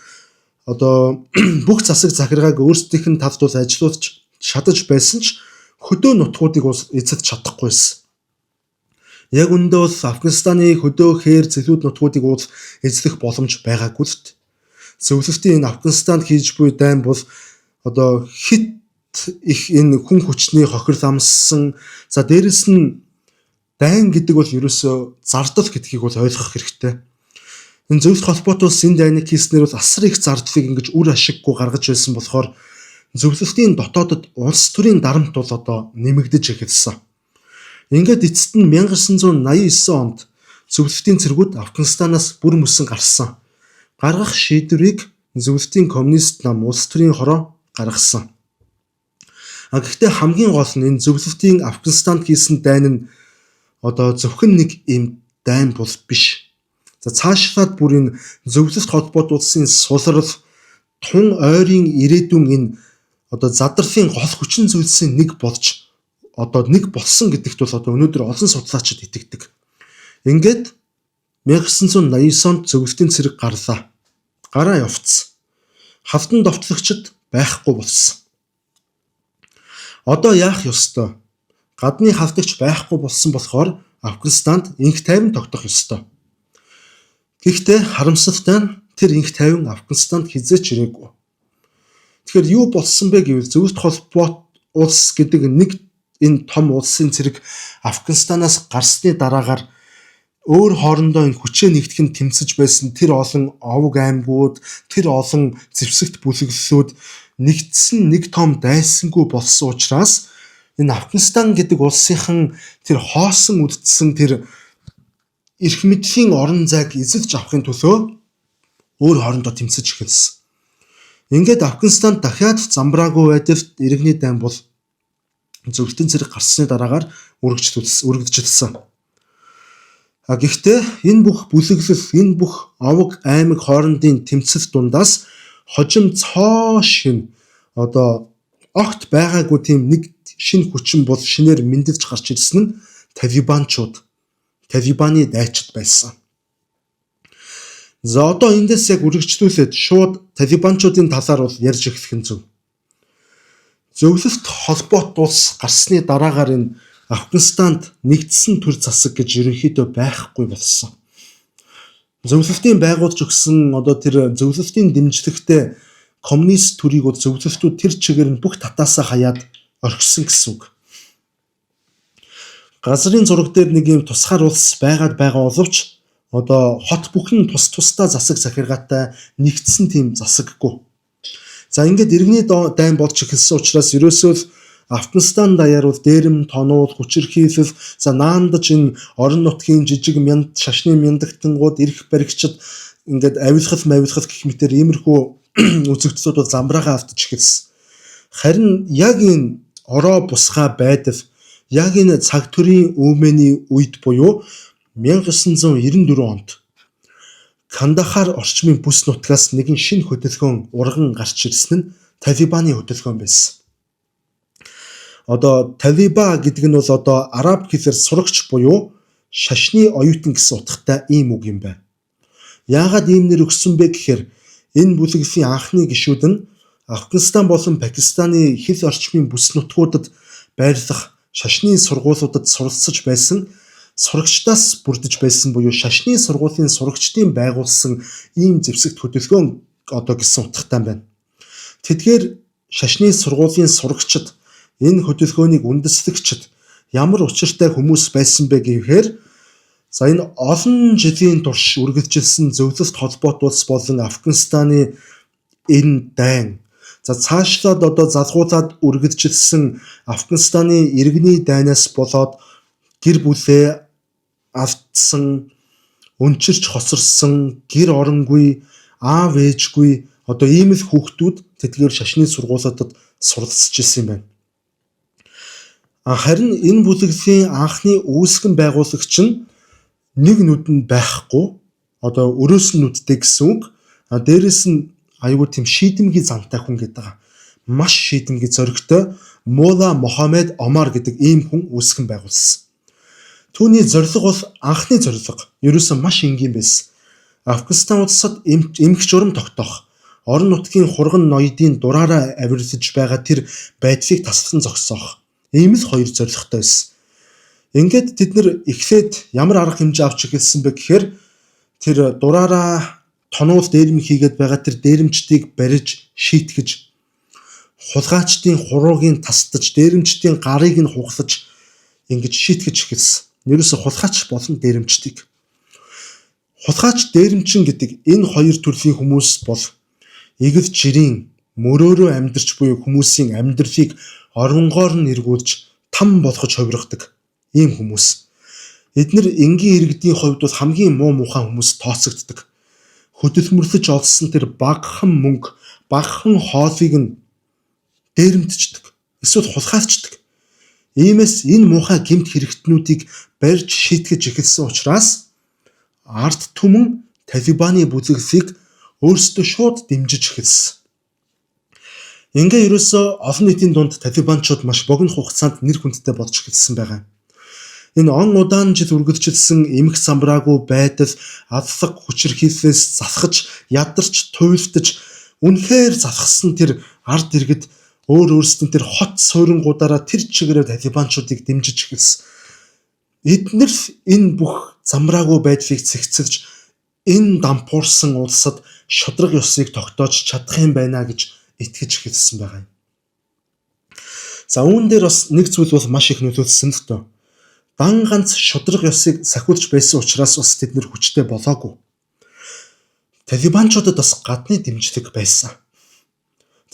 одоо бүх засаг захиргааг өөрсдийнх нь талд бол ажилуулж чадаж байсан ч хөдөө нутгуудыг бол эзэлж чадахгүйсэн. Яг үүндээ бол Афганистаны хөдөө хээр зэлүүд нутгуудыг бол эзлэх боломж байгаагүй л дээ. Зөвлөлтийн энэ Афганистанд хийж буй дайн бол одоо хэт их энэ хүн хүчний хохирол амссан. За, дээрэс нь дайн гэдэг бол ерөөсөө зардал гэдгийг бол ойлгох хэрэгтэй. Энэ зөвлөлт холбоот улс энэ дайныг хийснээр бол асар их зардлыг ингэж үр ашиггүй гаргаж байсан болохоор зөвлөлтийн дотоодод улс төрийн дарамт бол одоо нэмэгдэж эхэлсэн. Ингээд эцэст нь 1989 онд зөвлөлтийн цэргүүд Афганистанаас бүр мөсөн гарсан. Гаргах шийдвэрийг зөвлөлтийн коммунист нам улс төрийн хороо гаргасан. А гэхдээ хамгийн гол нь энэ зөвлөлтийн Афганистанд хийсэн дайн нь одоо зөвхөн нэг ийм дайн бол биш. За, цаашлаад бүр энэ зөвлөлт холбоот улсын сулрал, тун ойрын ирээдүйн энэ одоо задарлын гол хүчин зүйлсийн нэг болж, одоо нэг болсон гэдэгт бол одоо өнөөдөр олон судлаачид итгэдэг. Ингээд 1989 онд зөвлөлтийн цэрэг гарлаа. Гараа явцсан. Халдан довтлогчид байхгүй болсон. Одоо яах ёстой? Гадны халдагч байхгүй болсон болохоор Афганистанд энх тайван тогтох ёстой. Гэхдээ харамсалтай нь тэр энх тайван Афганистанд хэзээ ч ирээгүй. Тэгэхээр юу болсон бэ гэвэл зөвлөлт холбоот улс гэдэг нэг энэ том улсын цэрэг Афганистанаас гарсны дараагаар өөр хоорондоо энэ хүчээ нэгтгэх нь тэмцэж байсан тэр олон овог аймагуд, тэр олон зэвсэгт бүлэглэлүүд нэгдсэн нэг том дайсангүй болсон учраас энэ Афганистан гэдэг улсынхан тэр хоосон үлдсэн тэр эрх мэдлийн орон зайг эзэлж авахын төлөө өөр хоорондоо тэмцэж эхэлсэн. Ингээд Афганистанд дахиад замбраагүй байдалд иргэний дайн бол зөвлөлтийн цэрэг гарсны дараагаар үргэлжилсэн. А гэхдээ энэ бүх бүлэглэл, энэ бүх овог аймаг хоорондын тэмцэл дундаас хожим цоо шинэ, одоо огт байгаагүй тийм нэг шинэ хүчин бол шинээр мэндэлж гарч ирсэн нь талибанчууд, Талибаны дайчид байсан. За, одоо эндээс яг үргэлжлүүлээд шууд талибанчуудын талаар бол ярьж эхлэх нь зөв. Зөвлөлт холбоот улс гарсны дараагаар энэ Афганистанд нэгдсэн төр засаг гэж ерөнхийдөө байхгүй болсон. Зөвлөлтийн байгуулж өгсөн одоо тэр зөвлөлтийн дэмжлэгтэй коммунист төрийг бол зөвлөлтүүд тэр чигээр нь бүх татаасаа хаяад орхисон гэсэн үг. Газрын зураг дээр нэг юм тусгаар улс байгаад байгаа боловч одоо хот бүхэн тус тусдаа засаг захиргаатай нэгдсэн тийм засаггүй. За, ингээд иргэний дайн болж эхэлсэн учраас ерөөсөө л Афганистан даяар бол дээрэм тонуул, хүчирхийлэл, за наандаж энэ орон нутгийн жижиг мянд шашны мяндагтангууд, эрх баригчид ингээд авилгал мавилгал гэх мэтэр иймэрхүү үзэгдлүүд бол замбраагаа автаж эхэлсэн. Харин яг энэ ороо бусгаа байдал яг энэ цаг төрийн өвмөний үед буюу 1994 онд Кандахар орчмын бүс нутгаас нэгэн шинэ хөдөлгөөн урган гарч ирсэн нь Талибаны хөдөлгөөн байсан. Одоо Талиба гэдэг нь бол одоо араб хэлээр сурагч буюу шашны оюутан гэсэн утгатай ийм үг юм байна. Яагаад ийм нэр өгсөн бэ гэхээр энэ бүлэглэлийн анхны гишүүд нь Афганистан болон Пакистаны хил орчмын бүс нутгуудад байрлах шашны сургуулиудад суралцаж байсан сурагчдаас бүрдэж байсан буюу шашны сургуулийн сурагчдын байгуулсан ийм зэвсэгт хөдөлгөөн одоо гэсэн утгатай байна. Тэдгээр шашны сургуулийн сурагчид, энэ хөдөлгөөнийг үндэслэгчид ямар учиртай хүмүүс байсан бэ гэхээр за энэ олон жилийн турш үргэлжилсэн зөвлөлт холбоот улс болон Афганистаны энэ дайн, за цаашлаад одоо залгуулад үргэлжилсэн Афганистаны иргэний дайнаас болоод гэр бүлээ алдсан, өнчирч хоцорсон, гэр оронгүй, аав ээжгүй одоо ийм л хүүхдүүд тэдгээр шашны сургуулиудад суралцж ирсэн юм байна. Харин энэ бүлэглэлийн анхны үүсгэн байгуулагч нь нэг нүд нь байхгүй, одоо өрөөс нь нүдтэй гэсэн үг. А дээрэс нь аюу тийм шийдэмгий зантай хүн гэдэг байгаа. Маш шийдэмгий зоригтой Мула Мохаммед Омар гэдэг ийм хүн үүсгэн байгуулсан. Түүний зорилго бол, анхны зорилго ерөөсөө маш энгийн байсан. Афганистан улсад эмх журам тогтоох, орон нутгийн хурган ноёдын дураараа авирлаж байгаа тэр байдлыг таслан зогсоох. Ийм л хоёр зорилготой байсан. Ингээд тэд нар эхлээд ямар арга хэмжээ авч эхэлсэн бэ гэхээр тэр дураараа тонуул дээрэм хийгээд байгаа тэр дээрэмчдийг барьж шийтгэж, хулгайчдын хурууг нь тасдаж, дээрэмчдийн гарыг нь хугалаж ингэж шийтгэж эхэлсэн. Ерөөсө хулгайч болон дээрэмчдийг. Хулгайч дээрэмчин гэдэг энэ хоёр төрлийн хүмүүс бол эгэл жирийн мөрөөрөө амьдарч буй хүмүүсийн амьдралыг оронгоор нь эргүүлж там болгож хувиргадаг ийм хүмүүс. Эднэр энгийн иргэдийн хувьд бол хамгийн муу муухай хүмүүс тооцогддог. Хөдөлмөрлөж олсон тэр багахан мөнгө, багахан хоолыг нь дээрэмдчихдэг. Эсвэл хулгайлцдаг. Иймээс энэ муухай гэмт хэрэгтнүүдийг барьж шийтгэж эхэлсэн учраас ард түмэн Талибаны бүлэглэлийг өөрсдөө шууд дэмжиж эхэлсэн. Ингээ ерөөсөө олон нийтийн дунд талибанчууд маш богино хугацаанд нэр хүндтэй болж эхэлсэн байгаа. Энэ он удаан жил үргэлжилсэн эмх самбраагүй байдал, аллах хүчирхийллээс залхаж, ядарч, туйлдаж, үнэхээр залхсан тэр ард иргэд өөр өөрсдийн тэр хот суйрангуудаараа тэр чигээрээ талибанчуудыг дэмжиж эхэлсэн. Эднэр энэ бүх замраагүй байдлыг цэгцэлж энэ дампуурсан улсад шударга ёсыг тогтоож чадах юм байна гэж итгэж эхэлсэн байгаа юм. За үүн дээр бас нэг зүйл бол маш их нөлөөлсөн л дөө. Дан ганц шударга ёсыг сахиулж байсан учраас бас тэд нэр хүчтэй болоогүй. Талибанчуудад бас гадны дэмжлэг байсан.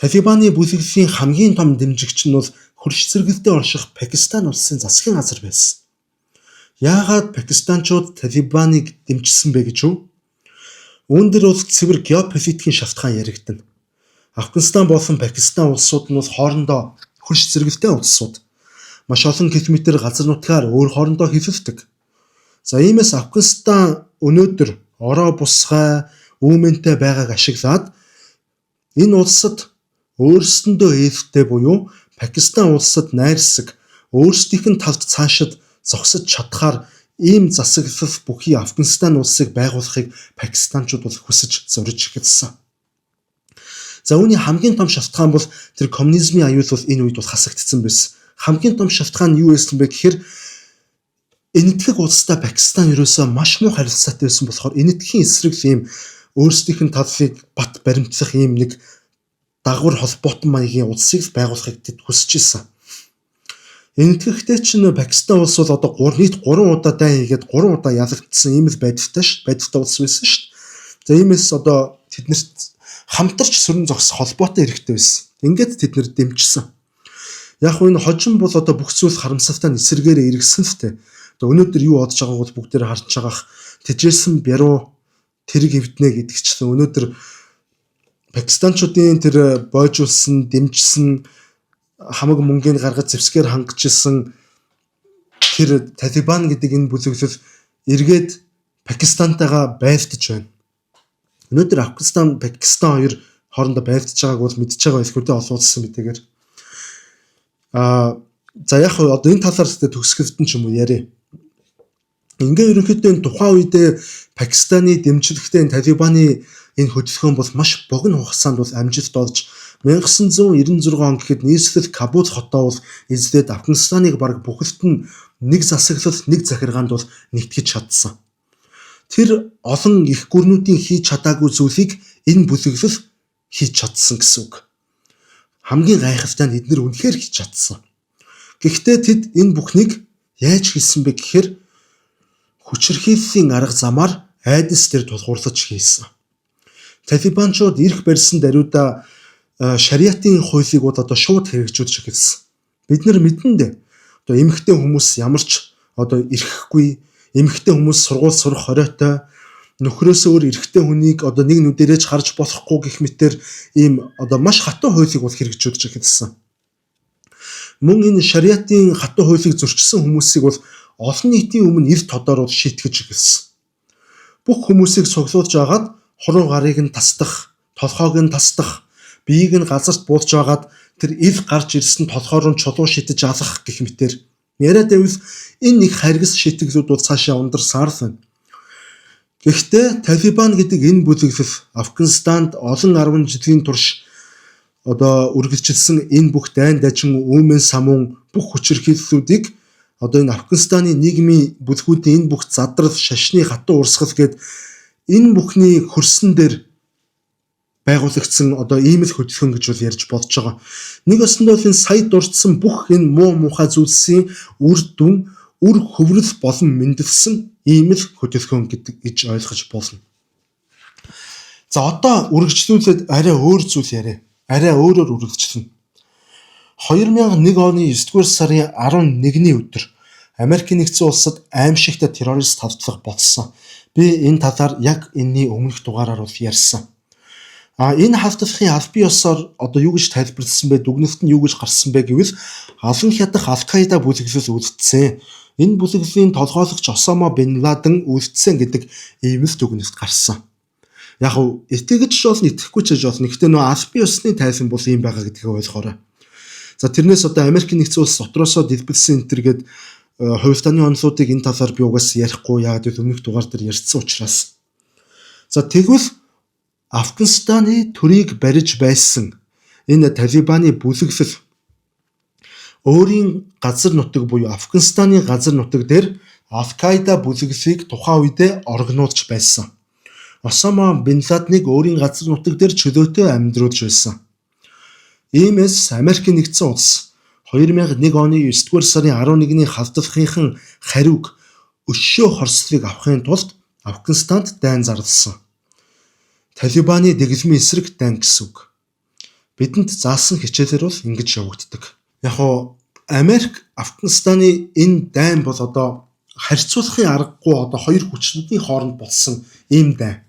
Талибаны бүлэглэлийн хамгийн том дэмжигч нь бол хөрш зэрэгэлдээ орших Пакистан улсын засгийн газар байсан. Яагаад пакистанчууд Талибаныг дэмжсэн бэ гэж үү? Үүн дээр бол цэвэр геополитикийн шалтгаан яригдана. Афганистан болон Пакистан улсууд нь бол хоорондоо хөрш зэрэгэлдээ улсууд. Маш олон километр газар нутгаар өөр хоорондоо хилэлдэг. За иймээс Афганистан өнөөдөр ороо бусгай үүмэнтэй байгааг ашиглаад энэ улсад өөрсөндөө ээлтэй буюу Пакистан улсад найрсаг өөрсдийнх нь талд цаашид зогсож чадхаар ийм засаглал бүхий Афганистан улсыг байгуулахыг пакистанчууд бол хүсэж зориж эхэлсэн. За үүний хамгийн том шалтгаан бол тэр коммунизмын аюул бол энэ үед бол хасагдсан байсан. Хамгийн том шалтгаан нь юу байсан бэ гэхээр Энэтхэг улстай Пакистан ерөөсөө маш муу харилцаатай байсан болохоор Энэтхэгийн эсрэг ийм өөрсдийнх нь талыг бат баримтлах ийм нэг дагвар холбоотон маягийн улсыг байгуулахыг тэд хүсэж исэн. Энэтхэгтэй чинь Пакистан улс бол одоо 3 нийт 3 удаа дайн хийгээд 3 удаа ялагдсан ийм л байдалтай ш байдалтай улс байсан шүү дээ. За иймээс одоо тэднэрт хамтарч сөрөн зогсох холбоотой хэрэгтэй байсан. Ингээд тэд нэр дэмжсэн. Яг хөө энэ хожим бол одоо бүх зүйл харамсалтай нь эсэргээрээ эргэсэн л тээ. Одоо өнөөдөр юу бодож байгааг бол бүгдээр харж байгаах тэжээсэн бяруу тэрэг эвднэ гэдэгчлэн өнөөдөр пакистанчуудын тэр бойжуулсан, дэмжсэн хамаг мөнгийг гаргаж зэвсгээр хангажсэн тэр Талибан гэдэг энэ бүлэглэл эргээд Пакистантайгаа байлдаж байна. Өнөөдөр Афганистан, Пакистан хоёр хоорондоо байлдаж байгааг бол мэдж байгаа байлгүй дээ олон улсын мэдээгээр. За яг хөө одоо энэ талаар гэхдээ төгсгөлтөн ч юм уу яриа. Ингээ ерөнхийдөө энэ тухайн үедээ Пакистаны дэмжлэгтэй энэ Талибаны энэ хөдөлгөөн бол маш богино хугацаанд бол амжилт олж 1996 он гэхэд нийслэл Кабул хотоо бол эзлээд Афганистаныг бараг бүхэлд нь нэг засаглал, нэг захиргаанд бол нэгтгэж чадсан. Тэр олон их гүрнүүдийн хийж чадаагүй зүйлийг энэ бүлэглэл хийж чадсан гэсэн үг. Хамгийн гайхалтай нь эднэр үнэхээр хийж чадсан. Гэхдээ тэд энэ бүхнийг яаж хийсэн бэ гэхээр хүчирхийллийн арга замаар айдас дээр тулгуурлаж хийсэн. Талибанчууд эрх барьсан даруйда шариатын хуулийг бол одоо шууд хэрэгжүүлж эхэлсэн. Бид нар мэдэн дээ. Одоо эмэгтэй хүмүүс ямар ч одоо эрхэхгүй, эмэгтэй хүмүүс сургууль сурах хориотой, нөхрөөсөө өөр эрэгтэй хүнийг одоо нэг нүдэрээ ч харж болохгүй гэх мэтэр ийм одоо маш хатуу хуулийг бол хэрэгжүүлж эхэлсэн. Мөн энэ шариатын хатуу хуулийг зөрчсөн хүмүүсийг бол олон нийтийн өмнө эр тодоор бол шийтгэж эхэлсэн. Бүх хүмүүсийг цуглуулж агаад хуруу гарыг нь тасдах, толгойг нь тасдах, биеийг нь газарт буулж агаад тэр ил гарч ирсэн толгоор нь чулуу шидэж алах гэх мэтэр. Яриад байвал энэ нэг харгас шийтгэлүүд бол цаашаа ундарсаар л байна. Гэхдээ Талибан гэдэг энэ бүлэглэл Афганистанд олон 10 жилийн турш одоо үргэлжилсэн энэ бүх дайн дажин үүмэн самуун бүх хүчирхийллүүдийг одоо энэ Афганистаны нийгмийн бүлгүүдийн энэ бүх задрал, шашны хатуу урсгал гээд Энэ бүхний хөрсөн дээр байгуулагдсан одоо ийм л хөдөлгөөн гэж бол ярьж болж байгаа. Нэг өсөндөө бол энэ сая дурдсан бүх энэ муу мухай зүйлсийн үр дүн, үр хөврөл болон мэндэлсэн ийм л хөдөлгөөн гэдэг гэж ойлгож болно. За, одоо үргэлжлүүлээд арай өөр зүйл яриа. Арай өөрөөр үргэлжлэнэ. 2001 оны 9 дугаар сарын 11-ний өдөр Америкийн Нэгдсэн Улсад аимшигтай террорист халдлага болсон. Би энэ талаар яг энэний өмнөх дугаараар бол ярьсан. А энэ халдлагын албан ёсоор одоо юу гэж тайлбарласан бэ? Дүгнэлт нь юу гэж гарсан бэ гэвэл алан хядах Аль-Каида бүлэглэл үлдсэн. Энэ бүлэглэлийн толгойлогч Осама бин Ладен үлдсэн гэдэг ийм л дүгнэлт гарсан. Яг нь итгэж болно, итгэхгүй ч гэж болно. Гэхдээ нөө албан ёсны тайлан бол ийм байгаа гэдгийг ойлгоорой. За, тэрнээс одоо Америкийн Нэгдсэн Улс дотроосоо дэлбэлсэн энэ төр гээд хувилдааны онолуудыг энэ талаар би угаас ярихгүй, яагаад гэвэл өмнөх дугаар дээр ярьсан учраас. За, тэгвэл Афганистаны төрийг барьж байсан энэ Талибаны бүлэглэл өөрийн газар нутаг буюу Афганистаны газар нутаг дээр Аль-Каида бүлэглэлийг тухайн үедээ орогнуулж байсан. Осама бин Ладныг өөрийн газар нутаг дээр чөлөөтэй амьдруулж байсан. Иймээс Америкийн Нэгдсэн Улс 2001 оны 9 дугаар сарын 11-ний халдлагынхан хариуг, өшөө хорслыг авахын тулд Афганистанд дайн зарласан. Талибаны дэглэмийн эсрэг дайн гэсэн үг. Бидэнд заасан хичээлэр бол ингэж явагддаг. Яг уу Америк Афганистаны энэ дайн бол одоо харьцуулахын аргагүй одоо хоёр хүчнүүдийн хооронд болсон ийм дайн.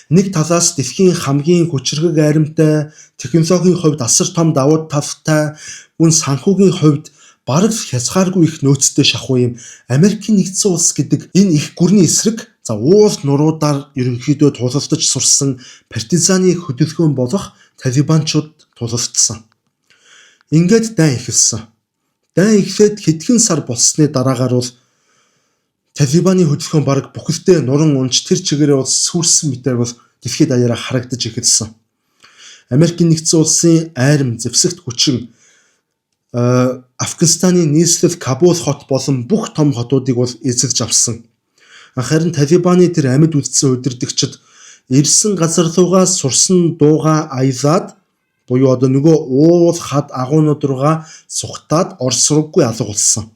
Нэг талаас дэлхийн хамгийн хүчирхэг айрамтай, технологийн хувьд асар том давуу талтай, мөн санхүүгийн хувьд бараг хязгааргүй их нөөцтэй шахуу юм Америкийн Нэгдсэн Улс гэдэг энэ их гүрний эсрэг, за, уул нуруудаар ерөнхийдөө тулалдаж сурсан партизаны хөдөлгөөн болох талибанчууд тулалдсан. Ингээд дайн эхэлсэн. Дайн эхлээд хэдхэн сар болсны дараагаар бол Талибаны хөдөлгөөн бараг бүхэлдээ нуран унж, тэр чигээрээ бол сүрсэн мэтээр бол дэлхийд даяараа харагдаж эхэлсэн. Америкийн Нэгдсэн Улсын айрам, зэвсэгт хүчин Афганистаны нийслэл Кабул хот болон бүх том хотуудыг бол эзэлж авсан. Харин Талибаны тэр амьд үлдсэн удирдагчид ирсэн газар руугаа сурсан дуугаа аялаад буюу одоо нөгөө уул хад агуунууд руугаа сухтаад орсроггүй алга болсон.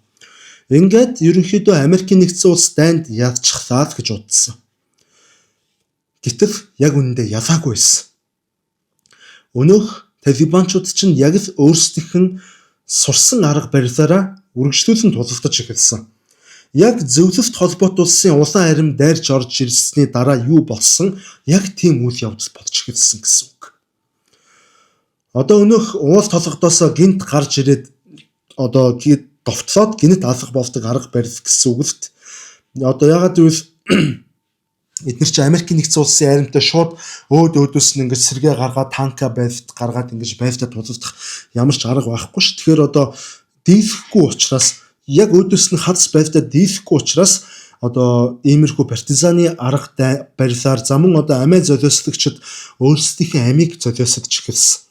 Ингээд ерөнхийдөө Америкийн Нэгдсэн Улс дайнд ялчихлаа л гэж бодсон. Гэтэл яг үнэндээ ялаагүй байсан. Өнөөх талибанчууд чинь яг л өөрсдийнх нь сурсан арга барилаараа үргэлжлүүлэн тулалдаж эхэлсэн. Яг зөвлөлт холбоот улсын улаан арми дайрч орж ирсний дараа юу болсон? Яг тийм үйл явдал болж эхэлсэн гэсэн үг. Одоо өнөөх уул толгодоосоо гэнэт гарч ирээд одоо довтлоод гэнэт алга болдог арга барил гэсэн үг л дээ. Одоо яагаад гэвэл эдгээр чинь Америкийн Нэгдсэн Улсын айрамтай шууд өөд өөдөөс нь ингэж сэргээ гаргаад, танка байлт гаргаад, ингэж байлдаа тулалдах ямар ч арга байхгүй ш. Тэгэхээр одоо дийлэхгүй учраас, яг өөдөөс нь хадас байлдаа дийлэхгүй учраас одоо иймэрхүү партизаны арга барилаар, за, мөн одоо амиа золиослогчид өөрсдийнхээ амийг золиосдож эхэлсэн.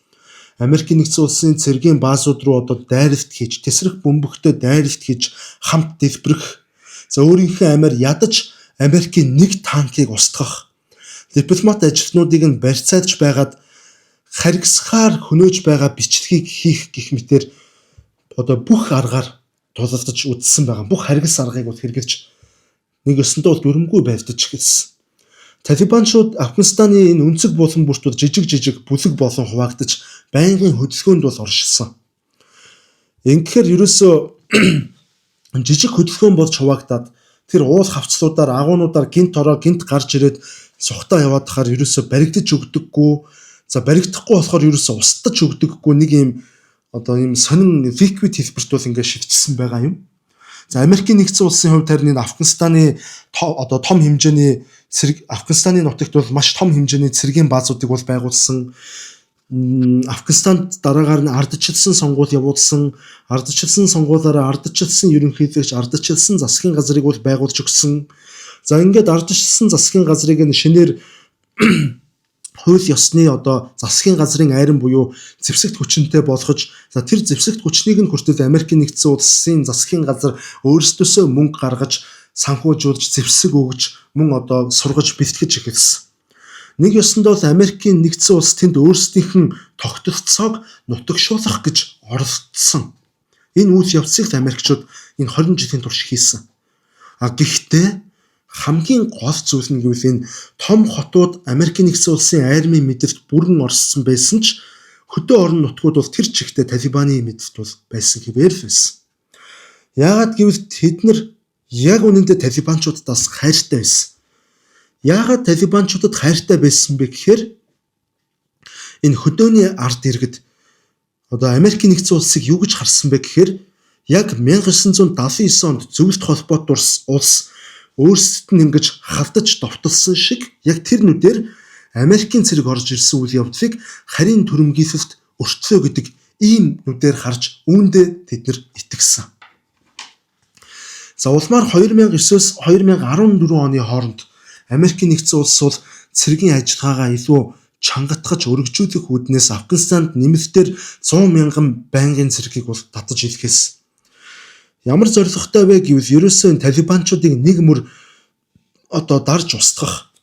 Америкийн Нэгдсэн Улсын цэргийн баазууд руу одоо дайралт хийж, тэсрэх бөмбөгтэй дайралт хийж, хамт дэлбэрэх. За, өөрийнхөө амиар ядаж Америкийн нэг танкийг устгах. Дипломат ажилтнуудыг нь барьцаалж байгаад харгисахаар хөнөөж байгаа бичлэгийг хийх гэх мэтээр одоо бүх аргаар тулалдаж үзсэн байгаа. Бүх харгас аргыг бол хэрэглэж нэг ёсондоо бол дүрэмгүй барьдаж эхэлсэн. Талибанчууд Афганистаны энэ өнцөг булан бүрт бол жижиг жижиг бүлэг болон хуваагдаж байнгын хөдөлгөөнд бол оршилсан. Ингэхээр ерөөсөө жижиг хөдөлгөөн болж хуваагдаад тэр уул хавцлуудаар, агуунуудаар гэнэт ороо, гэнэт гарч ирээд сухтаа яваад хахаар ерөөсөө баригдаж өгдөггүй. За, баригдахгүй болохоор ерөөсөө устдаж өгдөггүй нэг юм одоо ийм сонин liquid хэлбэрт бол ингээд шилжсэн байгаа юм. За, Америкийн Нэгдсэн Улсын хувьд харин энэ Афганистаны одоо том хэмжээний цэрэг, Афганистаны нутагт бол маш том хэмжээний цэргийн баазуудыг бол байгуулсан. Афганистанд дараагаар нь ардчилсан сонгуул явуулсан, ардчилсан сонгуулиараа ардчилсан ерөнхийлөгч, ардчилсан засгийн газрыг бол байгуулж өгсөн. За, ингээд ардчилсан засгийн газрыг нь шинээр хууль ёсны одоо засгийн газрын айрам буюу зэвсэгт хүчинтэй болгож, за, тэр зэвсэгт хүчнийг нь хүртэл Америкийн Нэгдсэн Улсын засгийн газар өөрсдөөсөө мөнгө гаргаж санхүүжүүлж, зэвсэг өгж, мөн одоо сургаж бэлтгэж эхэлсэн. Нэг ёсондоо л Америкийн нэгдсэн улс тэнд өөрсдийнх нь тогтолцоог нутагшуулах гэж оролдсон. Энэ үйл явцыг л Америкчууд энэ 20 жилийн турш хийсэн. А гэхдээ хамгийн гол зүйл нь гэвэл энэ том хотууд Америкийн нэгдсэн улсын армийн мэдэлд бүрэн орсон байсан ч хөдөө орон нутгууд бол тэр чигтээ Талибаны мэдэлд бол байсан хэвээр л байсан. Яагаад гэвэл тэд нар яг үнэндээ талибанчуудаас хайртай байсан. Яагаад талибанчуудад хайртай байсан бэ гэхээр энэ хөдөөний ард иргэд одоо Америкийн нэгдсэн улсыг юу гэж харсан бэ гэхээр яг 1979 онд зөвлөлт холбоот улс өөрсдөд нь ингэж халдаж довтолсон шиг яг тэр нүдээр Америкийн цэрэг орж ирсэн үйл явдлыг харийн түрэмгийлэлт өртлөө гэдэг ийм нүдээр харж үүндээ тэд нар итгэсэн. За улмаар 2009-өөс 2014 оны хооронд Америкийн нэгдсэн улс бол цэргийн ажиллагаагаа илүү чангатгаж өргөжүүлэх үүднээс Афганистанд нэмэлтээр 100 мянган байнгын цэргийг бол татаж илгээсэн. Ямар зорилготой вэ гэвэл ерөөсөө энэ талибанчуудыг нэг мөр одоо дарж устгах,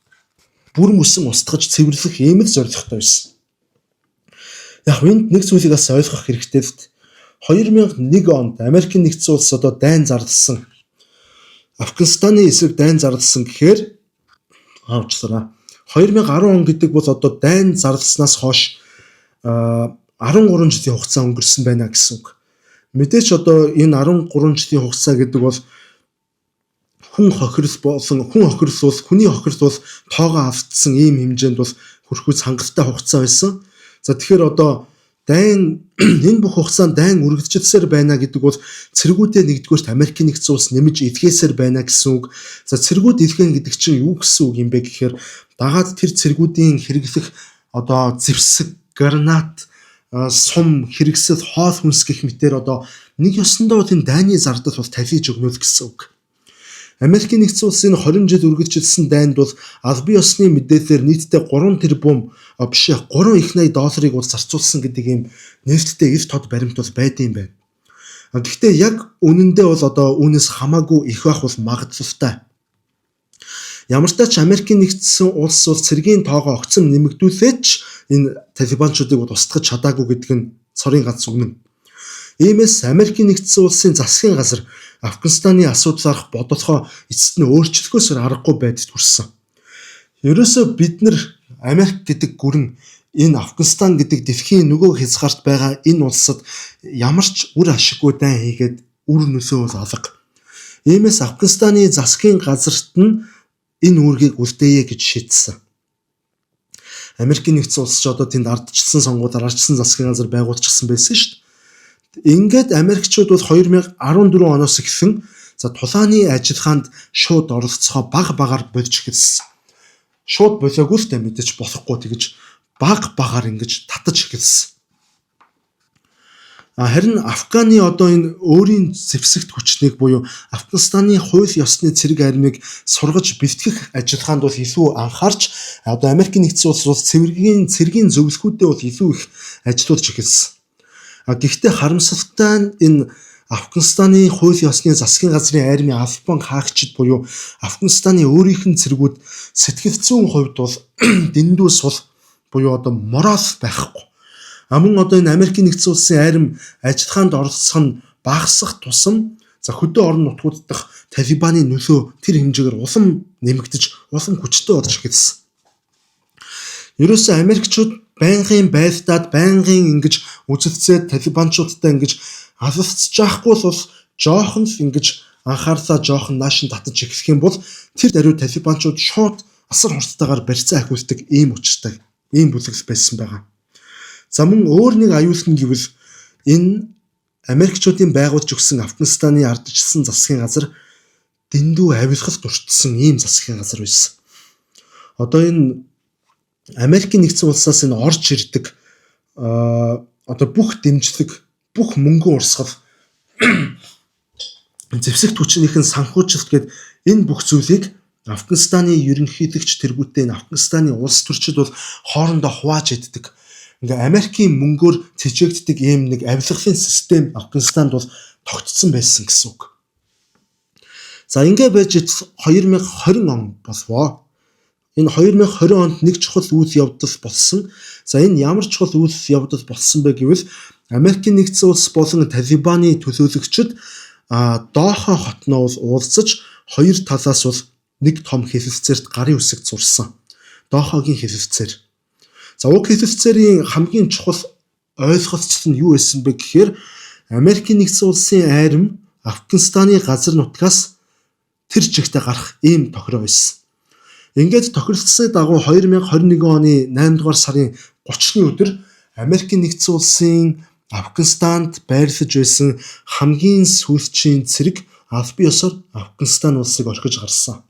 бүр мөсөн устгаж цэвэрлэх ийм л зорилготой байсан. Яг энд нэг зүйлийг бас ойлгох хэрэгтэй л дээ. 2001 онд Америкийн нэгдсэн улс одоо дайн зарласан. Афганистаны эсрэг дайн зарласан гэхээр уучлаарай. 2010 он гэдэг бол одоо дайн зарласнаас хойш 13 жилийн хугацаа өнгөрсөн байна гэсэн үг. Мэдээч одоо энэ 13 жилийн хугацаа гэдэг бол хүн хохирол болон хүн хохирол бол хүний хохирол бол тоогоо алдсан ийм хэмжээнд бол хүрэхүйц хангалттай хугацаа байсан. За тэгэхээр одоо дайн энэ бүх хугацаанд дайн үргэлжилсээр байна гэдэг бол цэргүүдээ нэгдүгээрт Америкийн нэгдсэн улс нэмж илгээсээр байна гэсэн үг. За цэргүүд илгээн гэдэг чинь юу гэсэн үг юм бэ гэхээр дагаад тэр цэргүүдийн хэрэглэх одоо зэвсэг, гранат, сум, хэрэгсэл, хоол хүнс гэх мэтээр одоо нэг ёсондоо бол энэ дайны зардал бол тавьж өгнө л гэсэн үг. Америкийн нэгдсэн улсын 20 жил үргэлжилсэн дайнд бол албан ёсны мэдээлэлээр нийтдээ 3 тэрбум биш 3 их 80 долларыг бол зарцуулсан гэдэг ийм нээлттэй эр тод баримт бол байдсан байна. Гэхдээ яг үнэндээ бол одоо үүнээс хамаагүй их байх бол магадлалтай. Ямар ч тач Америкийн нэгдсэн улс бол цэргийн тоогоо огцом нэмэгдүүлээч энэ талибанчуудыг бол устгаж чадаагүй гэдэг нь цорын ганц үнэн. Иймээс Америкийн нэгдсэн улсын засгийн газар Афганистаны асуудлаарх бодлогоо эцэст нь өөрчлөхөөс аргагүй байдалд хүрсэн. Ерөөсөө бид нар Америк гэдэг гүрэн энэ Афганистан гэдэг дэлхийн нөгөө хязгаарт байгаа энэ улсад ямар ч үр ашиггүй дайн хийгээд үр нөлөө бол алга. Иймээс Афганистаны засгийн газарт нь энэ үүргийг үлдээе гэж шийдсэн. Америкийн нэгдсэн улс ч одоо тэнд ардчилсан сонгуулиар ардчилсан засгийн газар байгуулчихсан байсан шүү дээ. Ингээд Америкчууд бол 2014 оноос эхлэн за тулааны ажиллагаанд шууд оролцохоо баг багаар болж эхэлсэн. Шууд болоогүй л дээ, мэдээж болохгүй, тэгэж баг багаар ингэж татаж эхэлсэн. Харин Афганы одоо энэ өөрийн зэвсэгт хүчнийг буюу Афганистаны хууль ёсны цэрэг армийг сургаж бэлтгэх ажиллагаанд бол илүү анхаарч одоо Америкийн нэгдсэн улс бол цэргийн зөвлөхүүдэд бол илүү их ажиллуулж эхэлсэн. Гэхдээ харамсалтай нь энэ Афганистаны хууль ёсны засгийн газрын армийн албан хаагчид буюу Афганистаны өөрийнх нь цэргүүд сэтгэл зүйн хувьд бол дэндүү сул буюу одоо морал байхгүй. А мөн одоо энэ Америкийн нэгдсэн улсын арми ажиллагаанд оролцох нь багасах тусам за хөдөө орон нутгууд дахь Талибаны нөлөө тэр хэмжээгээр улам нэмэгдэж, улам хүчтэй болж эхэлсэн. Ерөөсөө Америкчууд байнгын байлдаад, байнгын ингэж үзэлцээд талибанчуудтай ингэж алалцж яахгүй бол жоохон л ингэж анхаарлаа жоохон наашин татаж эхлэх юм бол тэр даруй талибанчууд шууд асар хурдтайгаар барьцаа ахиулдаг ийм учиртай ийм бүлэглэл байсан байгаа. За мөн өөр нэг аюулт нь гэвэл энэ Америкчуудын байгуулж өгсөн Афганистаны ардчилсан засгийн газар дэндүү авилгалт өртсөн ийм засгийн газар байсан. Одоо энэ Америкийн нэгдсэн улсаас энэ орж ирдэг одоо бүх дэмжлэг, бүх мөнгөн урсгал, зэвсэг хүчнийх нь санхүүжилт гээд энэ бүх зүйлийг Афганистаны ерөнхийлөгч тэргүүтээ энэ Афганистаны улс төрчид бол хоорондоо хувааж иддэг. Ингээ Америкийн мөнгөөр цэжээгддэг ийм нэг авилгалын систем Афганистанд бол тогтцсон байсан гэсэн үг. За, ингээ байж 2020 он болвоо. Энэ 2020 онд нэг чухал үйл явдал болсон. За, энэ ямар чухал үйл явдал болсон бэ гэвэл Америкийн Нэгдсэн Улс болон Талибаны төлөөлөгчид Доха хотноо уулзаж, хоёр талаас бол нэг том хэлэлцээрт гарын үсэг зурсан. Дохагийн хэлэлцээр. За, уг хэлэлцээрийн хамгийн чухал ойлголцол нь юу байсан бэ гэхээр Америкийн Нэгдсэн Улсын айрам Афганистаны газар нутгаас тэр чигтээ гарах ийм тохироо байсан. Ингээд тохиролцсны дагуу 2021 оны 8 дугаар сарын 30-ны өдөр Америкийн Нэгдсэн Улсын Афганистанд байрлаж байсан хамгийн сүүлчийн цэрэг албан ёсоор Афганистан улсыг орхиж гарсан.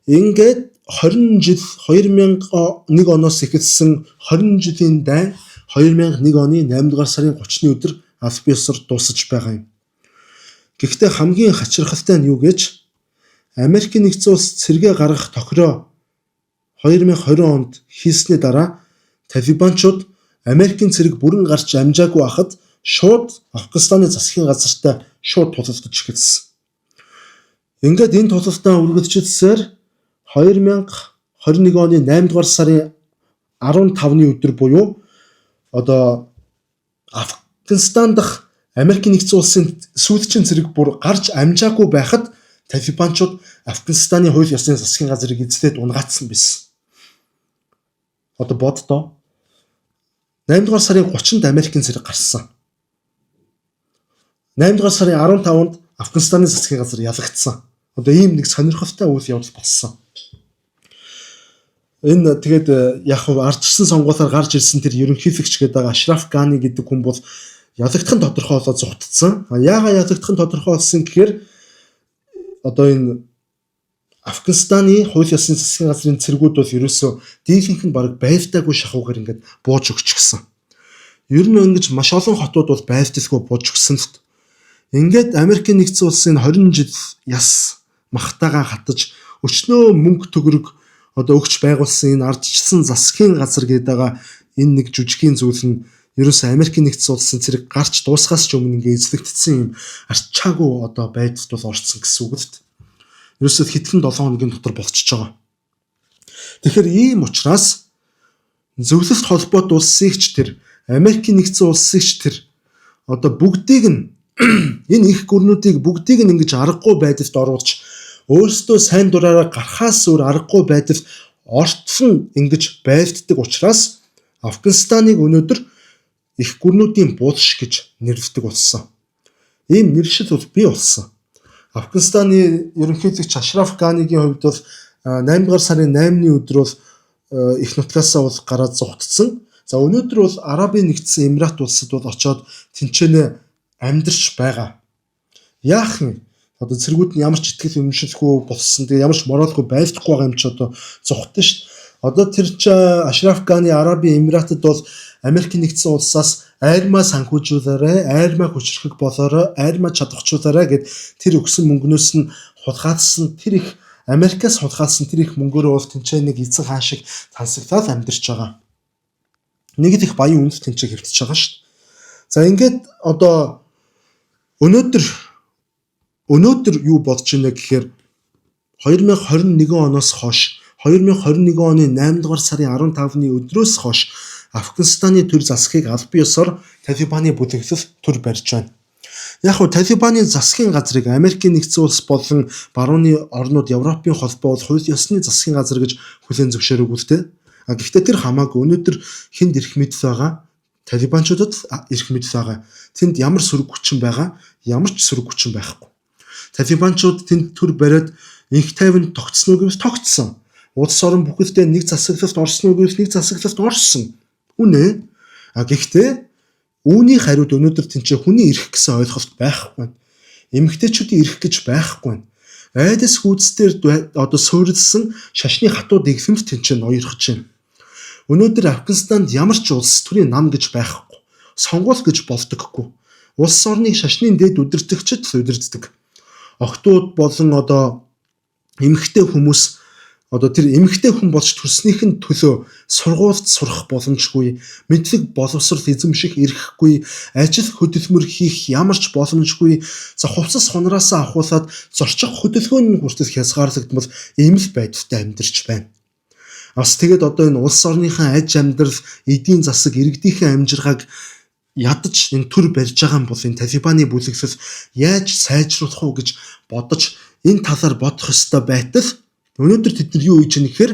Ингээд 20 жил, 2001 оноос эхэлсэн 20 жилийн дайн 2001 оны 8 дугаар сарын 30-ны өдөр албан ёсоор дуусаж байгаа юм. Гэхдээ хамгийн хачирхалтай нь юу гэж, Америкийн Нэгдсэн Улс цэргээ гаргах тохироо 2020 онд хийсний дараа талибанчууд Америкийн цэрэг бүрэн гарч амжаагүй байхад шууд Афганистаны засгийн газартай шууд тулалдаж эхэлсэн. Ингээд энэ тулалдаа үргэлжилсээр 2021 оны 8 дугаар сарын 15-ны өдөр буюу одоо Афганистан дахь Америкийн Нэгдсэн Улсын сүүлчийн цэрэг бүр гарч амжаагүй байхад талибанчууд Афганистаны хууль ёсны засгийн газрыг эзлээд унгаацсан байсан. Одоо боддоо, 8 дугаар сарын 30-нд Америкийн цэрэг гарсан. 8 дугаар сарын 15-нд Афганистаны засгийн газар ялагдсан. Одоо ийм нэг сонирхолтой үйл явдал болсон. Энэ тэгээд яг хав ардчсан сонгуулиар гарч ирсэн тэр ерөнхийлөгч гэдэг байгаа Ашраф Гани гэдэг хүн бол ялагдах нь тодорхой болоод зугтцсан. А яагаад ялагдах нь тодорхой болсон гэхээр одоо энэ Афганистаны хууль ёсны засгийн газрын цэргүүд бол ерөөсөө дийлэнх нь бараг байлдаагүй шахуугаар ингээд бууж өгчихсөн. Ер нь ингэж маш олон хотууд бол байлдалгүй бууж өгсөн л. Ингээд Америкийн Нэгдсэн Улсын 20 жил яс махтайгаа хатаж, өчнөө мөнгө төгрөг одоо өгч байгуулсан энэ ардчилсан засгийн газар гэдэг байгаа энэ нэг жүжигийн зүйл нь ерөөсөө Америкийн Нэгдсэн Улсын цэрэг гарч дуусгаас ч өмнө ингээ эзлэгдсэн юм арчаагүй одоо байдалд бол орцсон гэсэн үг л дээ. Ерөөсөө хэдхэн 7 хоногийн дотор болчихж байгаа. Тэгэхээр ийм учраас Зөвлөлт Холбоот улсыг ч тэр, Америкийн Нэгдсэн Улсыг ч тэр, одоо бүгдийг нь, энэ их гүрнүүдийг бүгдийг нь ингэж аргагүй байдалд оруулж, өөрсдөө сайн дураараа гарахаас өөр аргагүй байдалд ортсон ингэж байлддаг учраас Афганистаныг өнөөдөр их гүрнүүдийн буулш гэж нэрлэдэг болсон. Ийм нэршил бол бий болсон. Афганистаны ерөнхийлөгч Ашраф Ганигийн хувьд бол 8 дугаар сарын 8-ны өдөр бол их нутгаасаа бол гараад зугтцсан. За, өнөөдөр бол Арабын Нэгдсэн Эмират улсад бол очоод тэнцэнэ амьдарч байгаа. Яах юм? Одоо цэргүүд нь ямар ч итгэл үнэмшилгүй болсон. Тэгээ ямар ч моралгүй байлдахгүй байгаа юм чи одоо зугтсан шүү дээ. Одоо тэр чи Ашраф Гани Арабын Эмиратад бол Америкийн Нэгдсэн Улсаас айрмаа санхүүжүүлээрэй, айрмаа хүчрхэг болоорой, айрмаа чадварчуулаарай гэд тэр өгсөн мөнгнөөс нь хулгайлсан, тэр их Америкаас хулгайлсан тэр их мөнгөөрөө бол тэнцээ нэг эзэн хаан шиг тансаглал амьдарч байгаа. Нэг л их баян үнэт тэнцээ хэвтэж байгаа шүү дээ. За, ингээд одоо өнөөдөр юу болж байна гэхээр 2021 оноос хойш, 2021 оны 8 дугаар сарын 15-ны өдрөөс хойш Афганистаны төр засгийг албан ёсоор Талибаны бүлэглэл төр барьж байна. Яг нь Талибаны засгийн газрыг Америкийн Нэгдсэн Улс болон барууны орнууд, Европын холбоо бол хууль ёсны засгийн газар гэж хүлээн зөвшөөрөөгүй л дээ. А гэхдээ тэр хамаагүй, өнөөдөр хүнд эрх мэдэл байгаа? Талибанчуудад эрх мэдэл байгаа. Тэнд ямар сөрөг хүчин байгаа? Ямар ч сөрөг хүчин байхгүй. Талибанчууд тэнд төр бариад энх тайван тогтсон уу гэвэл тогтсон. Улс орон бүхэлдээ нэг засаглалт орсон уу гэвэл нэг засаглалт орсон. Үнэ. А гэхдээ үүний хариуд өнөөдөр тэнцээ хүний эрх гэсэн ойлголт байхгүй. Эмэгтэйчүүдийн эрх гэж байхгүй. Айдас хүйцээр одоо суурилсан шашны хатуу дэглэмт тэнцээ ноёрхож байна. Өнөөдөр Афганистанд ямар ч улс төрийн нам гэж байхгүй. Сонгуул гэж болдоггүй. Улс орныг шашны дээд удирдагчид удирддаг. Охтууд болон одоо эмэгтэй хүмүүс Одоо тэр эмэгтэй хүн болж төрснийх нь төлөө сургуульд сурах боломжгүй, мэдлэг боловсрол эзэмших эрхгүй, ажил хөдөлмөр хийх ямар ч боломжгүй, за хувцас хунраасаа авахуулаад зорчих хөдөлгөөн нь хүртэл хязгаарлагдмал ийм л байдалтай амьдарч байна. Бас тэгээд одоо энэ улс орныхаа аж амьдрал, эдийн засаг, иргэдийнхээ амжиргааг ядаж энэ төр барьж байгаа юм бол энэ Талибаны бүлэглэл яаж сайжруулах уу гэж бодож энэ талаар бодох ёстой байтал өнөөдөр тэд нар юу хийж байгаа нэхэр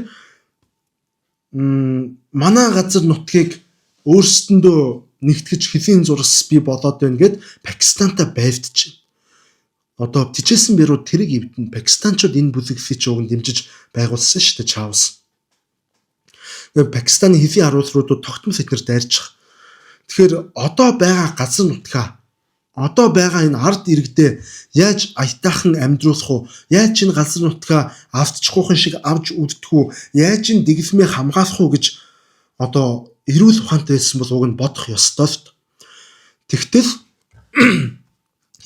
манай газар нутгийг өөрсдөндөө нэгтгэж хөлийн зурс бий болоод байна гэд Пакистантай байлдаж байна. Одоо тижээсэн бэрүү тэрэг эвдэн Пакистанчууд энэ бүлэглэлийг ч уг нь дэмжиж байгуулсан шүү дээ Чаус. Тэгээ Пакистаны хэлийн харуулруудад тогтмол эднэр дайрчих. Тэгэхээр одоо байгаа газар нутгаа одоо байгаа энэ ард иргэдээ яаж аятайхан амьдруулах уу? Яаж энэ газар нутгаа автчихуухан шиг авч үддэх үү? Яаж энэ дэглэмээ хамгаалах уу гэж одоо эрүүл ухаантай байсан бол уг нь бодох ёстой л. Тэгтэл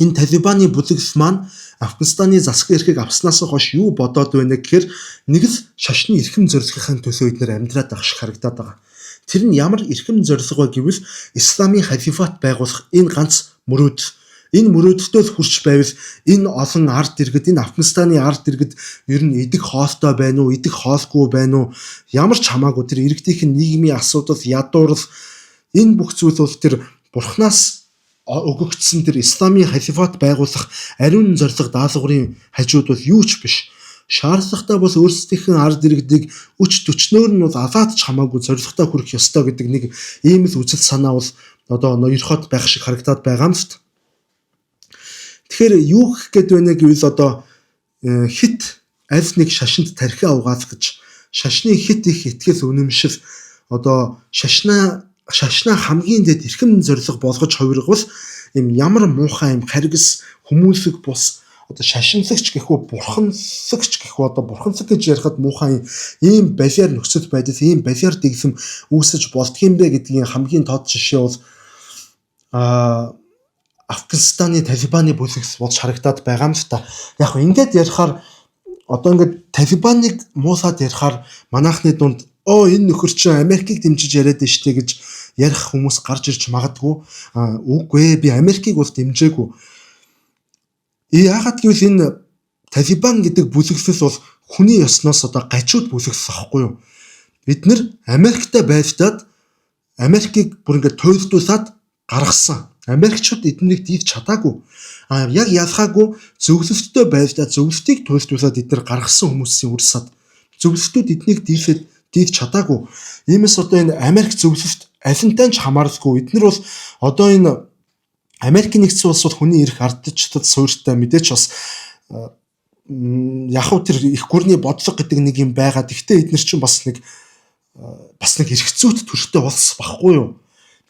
энэ Талибаны бүлэглэл маань Афганистаны засгийн эрхийг авснаас хойш юу бодоод байна гэхээр нэг л шашны эрхэм зорилгын төлөө эднэр амьдраад байгаа шиг харагдаад байгаа. Тэр нь ямар эрхэм зорилго вэ гэвэл исламын халифат байгуулах энэ ганц мөрөөдөл. Энэ мөрөөдөлтөө л хүрч байвал энэ олон ард иргэд, энэ Афганистаны ард иргэд ер нь идэх хоолтой байна уу, идэх хоолгүй байна уу, ямар ч хамаагүй тэр иргэдийнх нь нийгмийн асуудал, ядуурл энэ бүх зүйл бол тэр бурхнаас өгөгдсөн тэр исламын халифат байгуулах ариун зорилго даалгаврын хажууд бол юу ч биш. Шаардлагатай бол өөрсдийнх нь ард иргэдийг өч төчнөөр нь бол алаад ч хамаагүй зорилготой хүрэх ёстой гэдэг нэг ийм л үзэл санаа бол одоо ноёрхоод байх шиг харагдаад байгаа юм л та. Тэгэхээр юу гэх гээд байна гэвэл одоо хит аль нэг шашинд тархиа угаалгаж гэж шашны хит их итгэл үнэмшил одоо шашнаа хамгийн дэд эрхэм зорилго болгож хувиргавал юм ямар муухай юм харгас хүмүүлэг бус одоо шашинлагч гэхүү бурханлагч гэхүү одоо бурханлаг гэж ярихад муухай ийм балиар нөхцөл байдал ийм балиар дэглэм үүсэж болдгийм бэ гэдгийн хамгийн тод жишээ бол Афганистаны Талибаны бүлэгс болж харагдаад байгаа юм л та. Яг хөө ингээд ярихаар одоо ингээд Талибаныг муулаад ярихаар манайхны дунд оо энэ нөхөр чинь Америкийг дэмжиж яриад байна штэ гэж ярих хүмүүс гарч ирж магадгүй. Үгүй ээ би Америкийг бол дэмжээгүй. Яагаад гэвэл энэ Талибан гэдэг бүлэглэл бол хүний ёсноос одоо гажууд бүлэглэл аахгүй юу? Бид нэр Америктай байлдаад Америкийг бүр ингээд туйлдуулаад гаргасан. Америкчууд эднийг дийж чадаагүй. А яг ялгаагүй зөвлөлттэй байлдаад зөвлөлтийг туйлдуулаад эднэр гаргасан хүмүүсийн үр сад. Зөвлөлтүүд эднийг дийлээд дийж чадаагүй. Иймээс одоо энэ Америк зөвлөлт алинтай ч хамааралгүй. Эднэр бол одоо энэ Америкийн нэгдсэн улс бол хүний эрх ардчлал суурьтай мэдээч бас яг хөө тэр их гүрний бодлого гэдэг нэг юм байгаа. Гэхдээ эднэр чинь бас нэг эрх зүйт төрхтэй улс баггүй юу?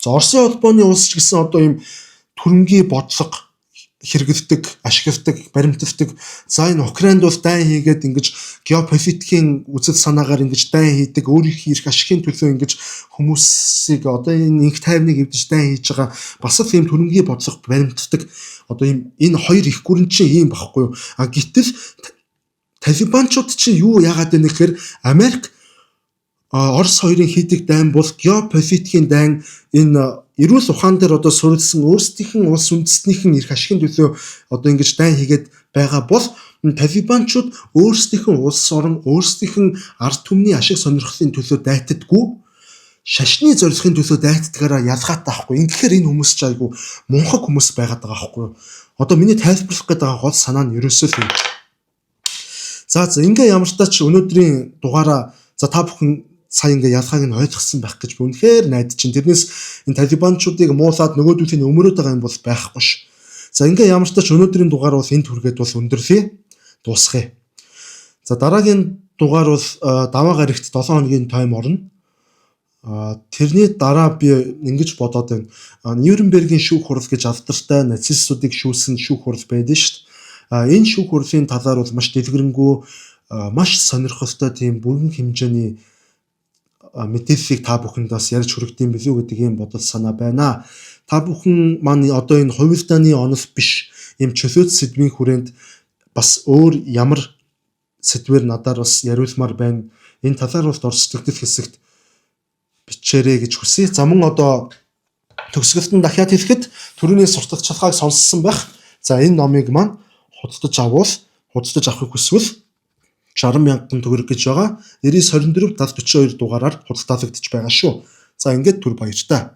За Оросын холбооны улс ч гэсэн одоо ийм төрөнгийн бодлого хэрэгэлдэг, ашигладаг, баримталдаг. За энэ Украинд бол дайн хийгээд ингэж геополитикийн үзэл санаагаар ингэж дайн хийдэг, өөрийнх эрх ашигын төлөө ингэж хүмүүсийг одоо энэ инх тайвныг эвдэж дайн хийж байгаа бас л ийм төрөнгийн бодлого баримталдаг. Одоо ийм энэ хоёр их гүрэн чинь ийм багхгүй юу? А гэтэл Талибанчууд чинь юу яагаад вэ гэхээр Америк Орос хоёрын хийдэг дайн бол геополитикийн дайн энэ эрүүл ухаан дээр одоо суурилсан өөрсдийнх нь улс үндэстнийх нь эрх ашигын төлөө одоо ингэж дайн хийгээд байгаа бол Талибанчууд өөрсдийнх нь улс орон өөрсдийнх нь ард түмний ашиг сонирхлын төлөө дайтдаггүй шашны зорилгын төлөө дайтдгаараа ялгаатай байхгүй. Ингэхээр энэ хүмүүс ч айгүй мунхаг хүмүүс байгаад байгаа байхгүй юу? Одоо миний тайлбарлах гээд байгаа гол санаа нь ерөөсөө л юм. За ингээ ямар ч тач өнөөдрийн дугаараа за та бүхэн сая ингээ ялгааг нь ойлгосон байх гэж би үнэхээр найдаж чинь. Тэрнээс энэ талибанчуудыг муулаад нөгөөдүүдийн өмөрөөд байгаа юм бол байхгүй ш. За ингээ ямар ч тач өнөөдрийн дугаар бол энэ түргээд бол өндөрлөе. Дуусгая. За дараагийн дугаар бол даваа гарагт 7 хоногийн тойм орно. Тэрний дараа би ингэж бодоод байна. Нюрнбергийн шүүх хурал гэж алдартай нацистуудыг шүүсэн шүүх хурал байдаг шүү дээ. Энэ шүүх хурлын талаар бол маш дэлгэрэнгүй маш сонирхолтой тийм бүрэн хэмжээний мэдээллийг та бүхэнд бас ярьж хүргэдэм билүү гэдэг ийм бодол санаа байна. Та бүхэн маань одоо энэ хувилдааны онол биш ийм чөлөөт сэдвийн хүрээнд бас өөр ямар сэдвээр надаар бас яриулмаар байна. Энэ талаар бол дор сэтгэгдэл хэсэгт бичээрэй гэж хүсье. За, мөн одоо төгсгөлд нь дахиад хэлэхэд түрүүний сурталчилгааг сонссон байх. За, энэ номыг маань худалдаж аввал, худалдаж авахыг хүсвэл 60 мянган төгрөг гэж байгаа. 99 24 70 42 дугаараар худалдаалагдаж байгаа шүү. За, ингээд түр баяртай.